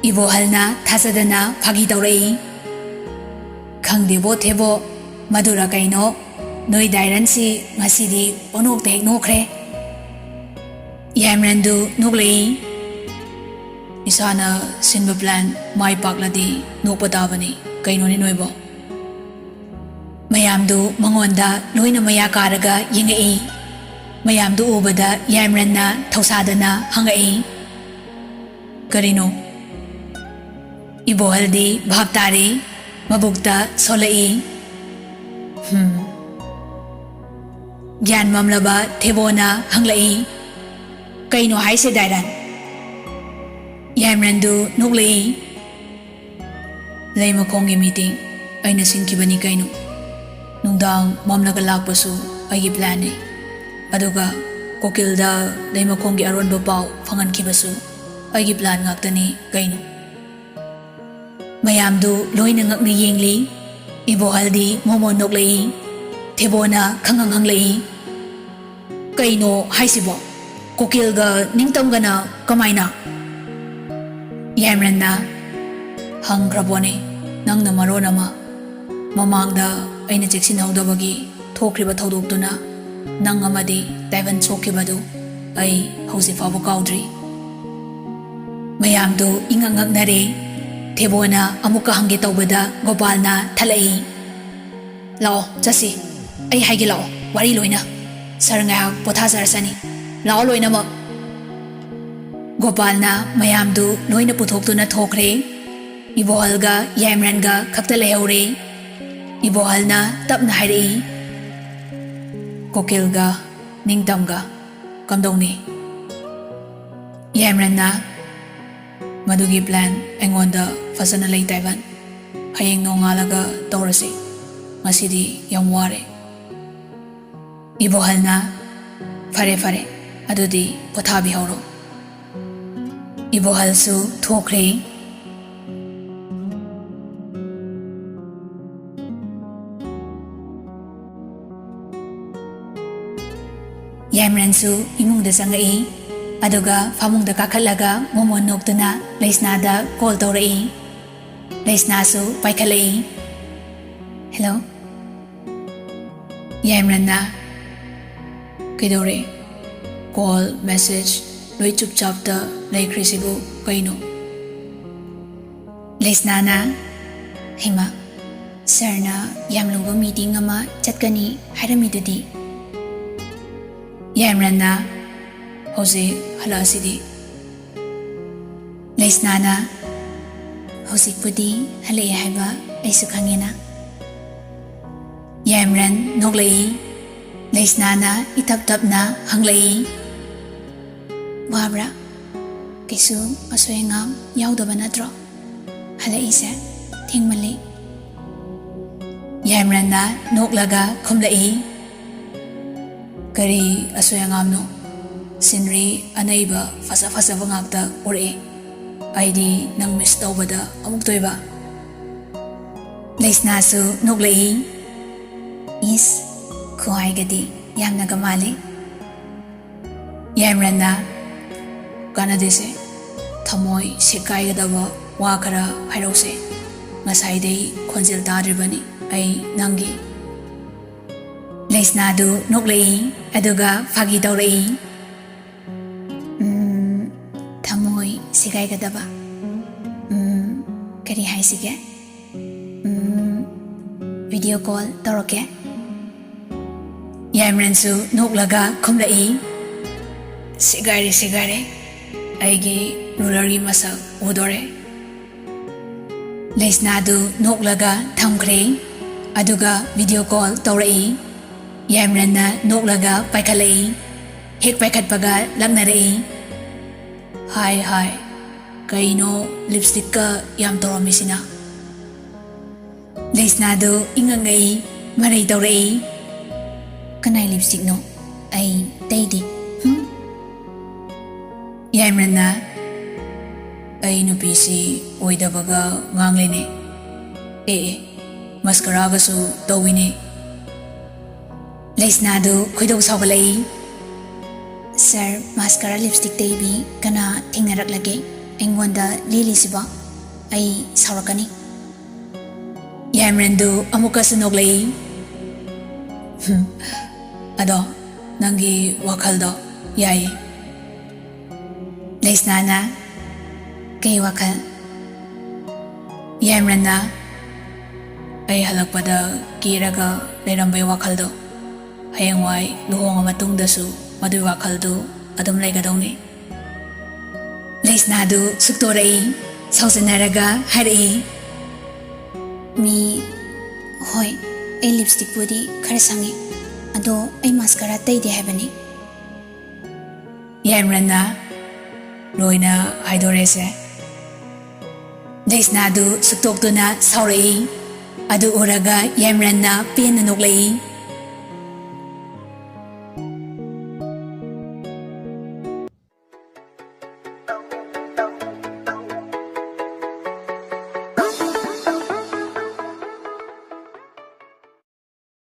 ꯏꯕꯣꯍꯜꯅ ꯊꯥꯖꯗꯅ ꯐꯥꯒꯤ ꯇꯧꯔꯛꯏ꯫ "ꯈꯪꯗꯦꯕꯣ ꯊꯦꯕꯣ, ꯃꯗꯨꯔ ꯀꯩꯅꯣ, ꯅꯣꯏ ꯗꯥꯏꯔꯟꯁꯤ ꯉꯁꯤꯗꯤ ꯄꯣꯅꯣꯛꯇ ꯍꯦꯛ ꯅꯣꯛꯈ꯭ꯔꯦ꯫" ꯌꯥꯏꯃꯔꯟꯗꯨ ꯅꯣꯛꯂꯛꯏ꯫ "ꯏꯁꯥꯅ ꯁꯤꯟꯕ ꯄ꯭ꯂꯥꯟ ꯃꯥꯏ ꯄꯥꯛꯂꯗꯤ ꯅꯣꯛꯄ ꯇꯥꯕꯅꯤ, ꯀꯩꯅꯣꯅꯦ ꯅꯣꯏꯕꯣ?" ꯃꯌꯥꯝꯗꯨ ꯃꯉꯣꯟꯗ ꯂꯣꯏꯅ ꯃꯌꯥ ꯀꯥꯔꯒ ꯌꯦꯡꯉꯛꯏ꯫ ꯃꯌꯥꯝꯗꯨ ꯎꯕꯗ ꯌꯥꯏꯃꯔꯟꯅ ꯊꯧꯁꯥꯗꯅ ꯍꯪꯉꯛꯏ, "ꯀꯔꯤꯅꯣ?" ꯏꯕꯣꯍꯜꯗꯤ ꯚꯥꯞ ꯇꯥꯔꯦ, ꯃꯕꯨꯛꯇ ꯁꯣꯜꯂꯛꯏ꯫ "ꯍꯨꯝ꯫" ꯒ꯭ꯌꯥꯟ ꯃꯝꯂꯕ ꯊꯦꯕꯣꯅ ꯍꯪꯂꯛꯏ, "ꯀꯩꯅꯣ ꯍꯥꯏꯁꯦ ꯗꯥꯏꯔꯟ?" ꯌꯥꯏꯃꯔꯟꯗꯨ ꯅꯣꯛꯂꯛꯏ꯫ ꯂꯩꯃꯈꯣꯡꯒꯤ ꯃꯤꯇꯤꯡ ꯑꯩꯅ ꯁꯤꯟꯈꯤꯕꯅꯤ ꯀꯩꯅꯣ꯫ ꯅꯨꯡꯗꯥꯡ ꯃꯝꯂꯒ ꯂꯥꯛꯄꯁꯨ ꯑꯩꯒꯤ ꯄ꯭ꯂꯥꯟꯅꯤ꯫ ꯑꯗꯨꯒ ꯀꯣꯀꯤꯜꯗ ꯂꯩꯃꯈꯣꯡꯒꯤ ꯑꯔꯣꯟꯕ ꯄꯥꯎ ꯐꯪꯍꯟꯈꯤꯕꯁꯨ ꯑꯩꯒꯤ ꯄ꯭ꯂꯥꯟ ꯉꯥꯛꯇꯅꯤ ꯀꯩꯅꯣ꯫ ꯃꯌꯥꯝꯗꯨ ꯂꯣꯏꯅ ꯉꯛꯅ ꯌꯦꯡꯂꯤ꯫ ꯏꯕꯣꯍꯜꯗꯤ ꯃꯣꯃꯣꯟ ꯅꯣꯛꯂꯛꯏ꯫ ꯊꯦꯕꯣꯅ ꯈꯪꯍꯪ ꯍꯪꯂꯛꯏ꯫ "ꯀꯩꯅꯣ ꯍꯥꯏꯁꯤꯕꯣ? ꯀꯣꯀꯤꯜꯒ ꯅꯤꯡꯇꯝꯒꯅ ꯀꯃꯥꯏꯅ?" ꯌꯥꯏꯃꯔꯟꯅ ꯍꯪꯈ꯭ꯔꯕꯣꯅꯦ, ꯅꯪꯅ ꯃꯔꯣꯟ ꯑꯃ꯫ ꯃꯃꯥꯡꯗ ꯑꯩꯅ ꯆꯦꯛꯁꯤꯟꯍꯧꯗꯕꯒꯤ ꯊꯣꯛꯈ꯭ꯔꯤꯕ ꯊꯧꯗꯣꯛꯇꯨꯅ ꯅꯪ ꯑꯃꯗꯤ ꯇꯥꯏꯕꯟ ꯁꯣꯛꯈꯤꯕꯗꯨ ꯑꯩ ꯍꯧꯖꯤꯛ ꯐꯥꯎꯕ ꯀꯥꯎꯗ꯭ꯔꯤ꯫ ꯃꯌꯥꯝꯗꯨ ꯏꯉꯛ ꯉꯛꯅꯔꯦ꯫ ꯊꯦꯕꯣꯅ ꯑꯃꯨꯛꯀ ꯍꯪꯒꯦ ꯇꯧꯕꯗ ꯒꯣꯄꯥꯜꯅ ꯊꯠꯂꯛꯏ꯫ "ꯂꯥꯛꯑꯣ, ꯆꯠꯁꯤ꯫ ꯑꯩ ꯍꯥꯏꯒꯦ, ꯂꯥꯛꯑꯣ, ꯋꯥꯔꯤ ꯂꯣꯏꯅ꯫ ꯁꯥꯔ ꯉꯥꯏꯍꯥꯛ ꯄꯣꯊꯥꯖꯔꯁꯅꯤ꯫ ꯂꯥꯛꯑꯣ ꯂꯣꯏꯅꯃꯛ꯫" ꯒꯣꯄꯥꯜꯅ ꯃꯌꯥꯝꯗꯨ ꯂꯣꯏꯅ ꯄꯨꯊꯣꯛꯇꯨꯅ ꯊꯣꯛꯈ꯭ꯔꯦ꯫ ꯏꯕꯣꯍꯜꯒ ꯌꯥꯏꯃꯔꯟꯒ ꯈꯛꯇ ꯂꯩꯍꯧꯔꯦ꯫ ꯏꯕꯣꯍꯜꯅ ꯇꯞꯅ ꯍꯥꯏꯔꯛꯏ, "ꯀꯣꯀꯤꯜꯒ ꯅꯤꯡꯇꯝꯒ ꯀꯝꯗꯧꯅꯤ?" ꯌꯥꯏꯃꯔꯟꯅ, "ꯃꯗꯨꯒꯤ ꯄ꯭ꯂꯥꯟ ꯑꯩꯉꯣꯟꯗ ꯐꯖꯅ ꯂꯩ, ꯇꯥꯏꯕꯟ꯫ ꯍꯌꯦꯡ ꯅꯣꯡꯉꯥꯜꯂꯒ ꯇꯧꯔꯁꯤ꯫ ꯉꯁꯤꯗꯤ ꯌꯥꯝ ꯋꯥꯔꯦ꯫" ꯏꯕꯣꯍꯜꯅ, "ꯐꯔꯦ, ꯐꯔꯦ, ꯑꯗꯨꯗꯤ ꯄꯣꯊꯥꯕꯤꯍꯧꯔꯣ꯫" ꯏꯕꯣꯍꯜꯁꯨ ꯊꯣꯛꯈ꯭ꯔꯦ꯫ ꯌꯥꯏꯃꯔꯟꯁꯨ ꯏꯃꯨꯡꯗ ꯆꯪꯉꯛꯏ꯫ ꯑꯗꯨꯒ ꯐꯃꯨꯡꯗ ꯀꯥꯈꯠꯂꯒ ꯃꯣꯃꯣꯟ ꯅꯣꯛꯇꯨꯅ ꯂꯩꯁꯅꯥꯗ ꯀꯣꯜ ꯇꯧꯔꯛꯏ꯫ ꯂꯩꯁꯅꯥꯁꯨ ꯄꯥꯏꯈꯠꯂꯛꯏ꯫ "ꯍꯦꯜꯂꯣ꯫" ꯌꯥꯏꯃꯔꯟꯅ, "ꯀꯩꯗꯧꯔꯦ? ꯀꯣꯜ, ꯃꯦꯁꯦꯖ ꯂꯣꯏ ꯆꯨꯞꯆꯥꯞꯇ ꯂꯩꯈ꯭ꯔꯤꯁꯤꯕꯨ ꯀꯩꯅꯣ?" ꯂꯩꯁꯅꯥꯅ, "ꯍꯩꯃꯥ, ꯁꯥꯔꯅ ꯌꯥꯝ ꯂꯨꯕ ꯃꯤꯇꯤꯡ ꯑꯃ ꯆꯠꯀꯅꯤ ꯍꯥꯏꯔꯝꯃꯤꯗꯨꯗꯤ?" ꯌꯥꯏꯃꯔꯟꯅ, "ꯍꯧꯖꯤꯛ ꯍꯜꯂꯛꯑꯁꯤꯗꯤ꯫" ꯂꯩꯁꯅꯥꯅ, "ꯍꯧꯖꯤꯛꯄꯨꯗꯤ ꯍꯜꯂꯛꯑꯦ ꯍꯥꯏꯕ ꯑꯩꯁꯨ ꯈꯪꯉꯦꯅ꯫" ꯌꯥꯏꯃꯔꯟ ꯅꯣꯛꯂꯛꯏ꯫ ꯂꯩꯁꯅꯥꯅ ꯏꯇꯞ ꯇꯞꯅ ꯍꯪꯂꯛꯏ, "ꯋꯥꯕ꯭ꯔꯥ?" ꯀꯩꯁꯨ ꯑꯁꯣꯏ ꯑꯉꯥꯝ ꯌꯥꯎꯗꯕ ꯅꯠꯇ꯭ꯔꯣ ꯍꯜꯂꯛꯏꯁꯦ? ꯊꯦꯡꯃꯜꯂꯤ꯫ ꯌꯥꯏꯃꯔꯟꯅ ꯅꯣꯛꯂꯒ ꯈꯨꯝꯂꯛꯏ, "ꯀꯔꯤ ꯑꯁꯣꯏ ꯑꯉꯥꯝꯅꯣ? ꯁꯤꯅꯔꯤ ꯑꯅꯩꯕ ꯐꯖ ꯐꯖꯕ ꯉꯥꯛꯇ ꯎꯔꯛꯑꯦ꯫ ꯑꯩꯗꯤ ꯅꯪ ꯃꯤꯁ ꯇꯧꯕꯗ ꯑꯃꯨꯛꯇꯣꯏꯕ꯫" ꯂꯩꯁꯅꯥꯁꯨ ꯅꯣꯛꯂꯛꯏ꯫ "ꯏꯁ, ꯈꯨꯍꯥꯏꯒꯗꯤ ꯌꯥꯝꯅꯒ ꯃꯥꯜꯂꯤ꯫" ꯌꯥꯏꯃꯔꯟꯅ, "ꯀꯥꯟꯅꯗꯦꯁꯦ, ꯊꯃꯣꯏ ꯁꯦꯒꯥꯏꯒꯗꯕ ꯋꯥ ꯈꯔ ꯍꯥꯏꯔꯧꯁꯦ꯫ ꯉꯁꯥꯏꯗꯩ ꯈꯣꯟꯖꯦꯜ ꯇꯥꯗ꯭ꯔꯤꯕꯅꯤ ꯑꯩ ꯅꯪꯒꯤ꯫" ꯂꯩꯁꯅꯥꯗꯨ ꯅꯣꯛꯂꯛꯏ, ꯑꯗꯨꯒ ꯐꯥꯒꯤ ꯇꯧꯔꯛꯏ꯫ "ꯎꯝ, ꯊꯃꯣꯏ ꯁꯦꯒꯥꯏꯒꯗꯕ꯫ ꯎꯝ, ꯀꯔꯤ ꯍꯥꯏꯁꯤꯒꯦ? ꯎꯝ, video call ꯇꯧꯔꯛꯀꯦ꯫" ꯌꯥꯏꯃꯔꯟꯁꯨ ꯅꯣꯛꯂꯒ ꯈꯨꯝꯂꯛꯏ, "ꯁꯦꯒꯥꯏꯔꯦ, ꯁꯦꯒꯥꯏꯔꯦ꯫ ꯑꯩꯒꯤ ꯔꯨꯂꯔꯒꯤ ꯃꯁꯛ ꯎꯗꯣꯔꯦ꯫" ꯂꯩꯁꯅꯥꯗꯨ ꯅꯣꯛꯂꯒ ꯊꯝꯈ꯭ꯔꯦ꯫ ꯑꯗꯨꯒ video call ꯇꯧꯔꯛꯏ꯫ ꯌꯥꯏꯃꯔꯟꯅ ꯅꯣꯛꯂꯒ ꯄꯥꯏꯈꯠꯂꯛꯏ꯫ ꯍꯦꯛ ꯄꯥꯏꯈꯠꯄꯒ ꯂꯛꯅꯔꯛꯏ꯫ "ꯍꯥꯏ, ꯍꯥꯏ, ꯀꯩꯅꯣ ꯂꯤꯞꯁꯇꯤꯛꯀ ꯌꯥꯝ ꯇꯧꯔꯝꯃꯤꯁꯤꯅ?" ꯂꯩꯁꯅꯥꯗꯨ ꯏꯉꯛ ꯉꯛꯏ, ꯃꯔꯩ ꯇꯧꯔꯛꯏ꯫ "ꯀꯅꯥꯏ ꯂꯤꯞꯁꯇꯤꯛꯅꯣ? ꯑꯩ ꯇꯩꯗꯦ꯫" ꯍꯨꯝ? ꯌꯥꯏꯃꯔꯟꯅ, "ꯑꯩ ꯅꯨꯄꯤꯁꯤ ꯑꯣꯏꯗꯕꯒ ꯉꯥꯡꯂꯦꯅꯦ꯫ ꯑꯦ, ꯑꯦ, ꯃꯁꯀꯔꯥꯒꯁꯨ ꯇꯧꯏꯅꯦ꯫" ꯂꯩꯁꯅꯥꯗꯨ ꯈꯣꯏꯗꯧ ꯁꯥꯎꯒꯠꯂꯛꯏ꯫ "ꯁꯥꯔ, ꯃꯥꯁꯀꯥꯔꯥ ꯂꯤꯞꯁꯇꯤꯛ ꯇꯩꯕꯤ ꯀꯅꯥ ꯊꯦꯡꯅꯔꯛꯂꯒꯦ ꯑꯩꯉꯣꯟꯗ ꯂꯦꯜꯂꯤꯁꯤꯕꯣ? ꯑꯩ ꯁꯥꯎꯔꯛꯀꯅꯤ꯫" ꯌꯥꯏꯃꯔꯟꯗꯨ ꯑꯃꯨꯛꯀꯁꯨ ꯅꯣꯛꯂꯛꯏ꯫ "ꯍꯨꯝ, ꯑꯗꯣ ꯅꯪꯒꯤ ꯋꯥꯈꯜꯗꯣ ꯌꯥꯏꯌꯦ꯫" ꯂꯩꯁꯅꯥꯅ, "ꯀꯩ ꯋꯥꯈꯜ?" ꯌꯥꯏꯃꯔꯟꯅ, "ꯑꯩ ꯍꯜꯂꯛꯄꯗ ꯀꯦꯔꯒ ꯂꯩꯔꯝꯕꯩ ꯋꯥꯈꯜꯗꯣ, ꯍꯌꯦꯡꯋꯥꯏ ꯂꯨꯍꯣꯡꯉ ꯃꯇꯨꯡꯗꯁꯨ ꯃꯗꯨꯏ ꯋꯥꯈꯜꯗꯨ ꯑꯗꯨꯝ ꯂꯩꯒꯗꯧꯅꯤ꯫" ꯂꯩꯁꯅꯥꯗꯨ ꯁꯨꯛꯇꯣꯔꯛꯏ, ꯁꯥꯎꯖꯟꯅꯔꯒ ꯍꯥꯏꯔꯛꯏ, "ꯃꯤ, ꯍꯣꯏ, ꯑꯩ ꯂꯤꯞꯁꯇꯤꯛꯄꯨꯗꯤ ꯈꯔ ꯁꯪꯉꯤ, ꯑꯗꯣ ꯑꯩ ꯃꯥꯁꯀꯥꯔꯥ ꯇꯩꯗꯦ ꯍꯥꯏꯕꯅꯤ꯫" ꯌꯥꯏꯃꯔꯟꯅ, ꯂꯣꯏꯅ ꯍꯥꯏꯗꯣꯔꯦꯁꯦ꯫ ꯗꯦꯁꯅꯥꯗꯨ ꯁꯨꯛꯇꯣꯛꯇꯨꯅ ꯁꯥꯎꯔꯛꯏ꯫ ꯑꯗꯨ ꯎꯔꯒ ꯌꯥꯏꯃꯔꯟꯅ ꯄꯦꯟꯅ ꯅꯣꯛꯂꯛꯏ꯫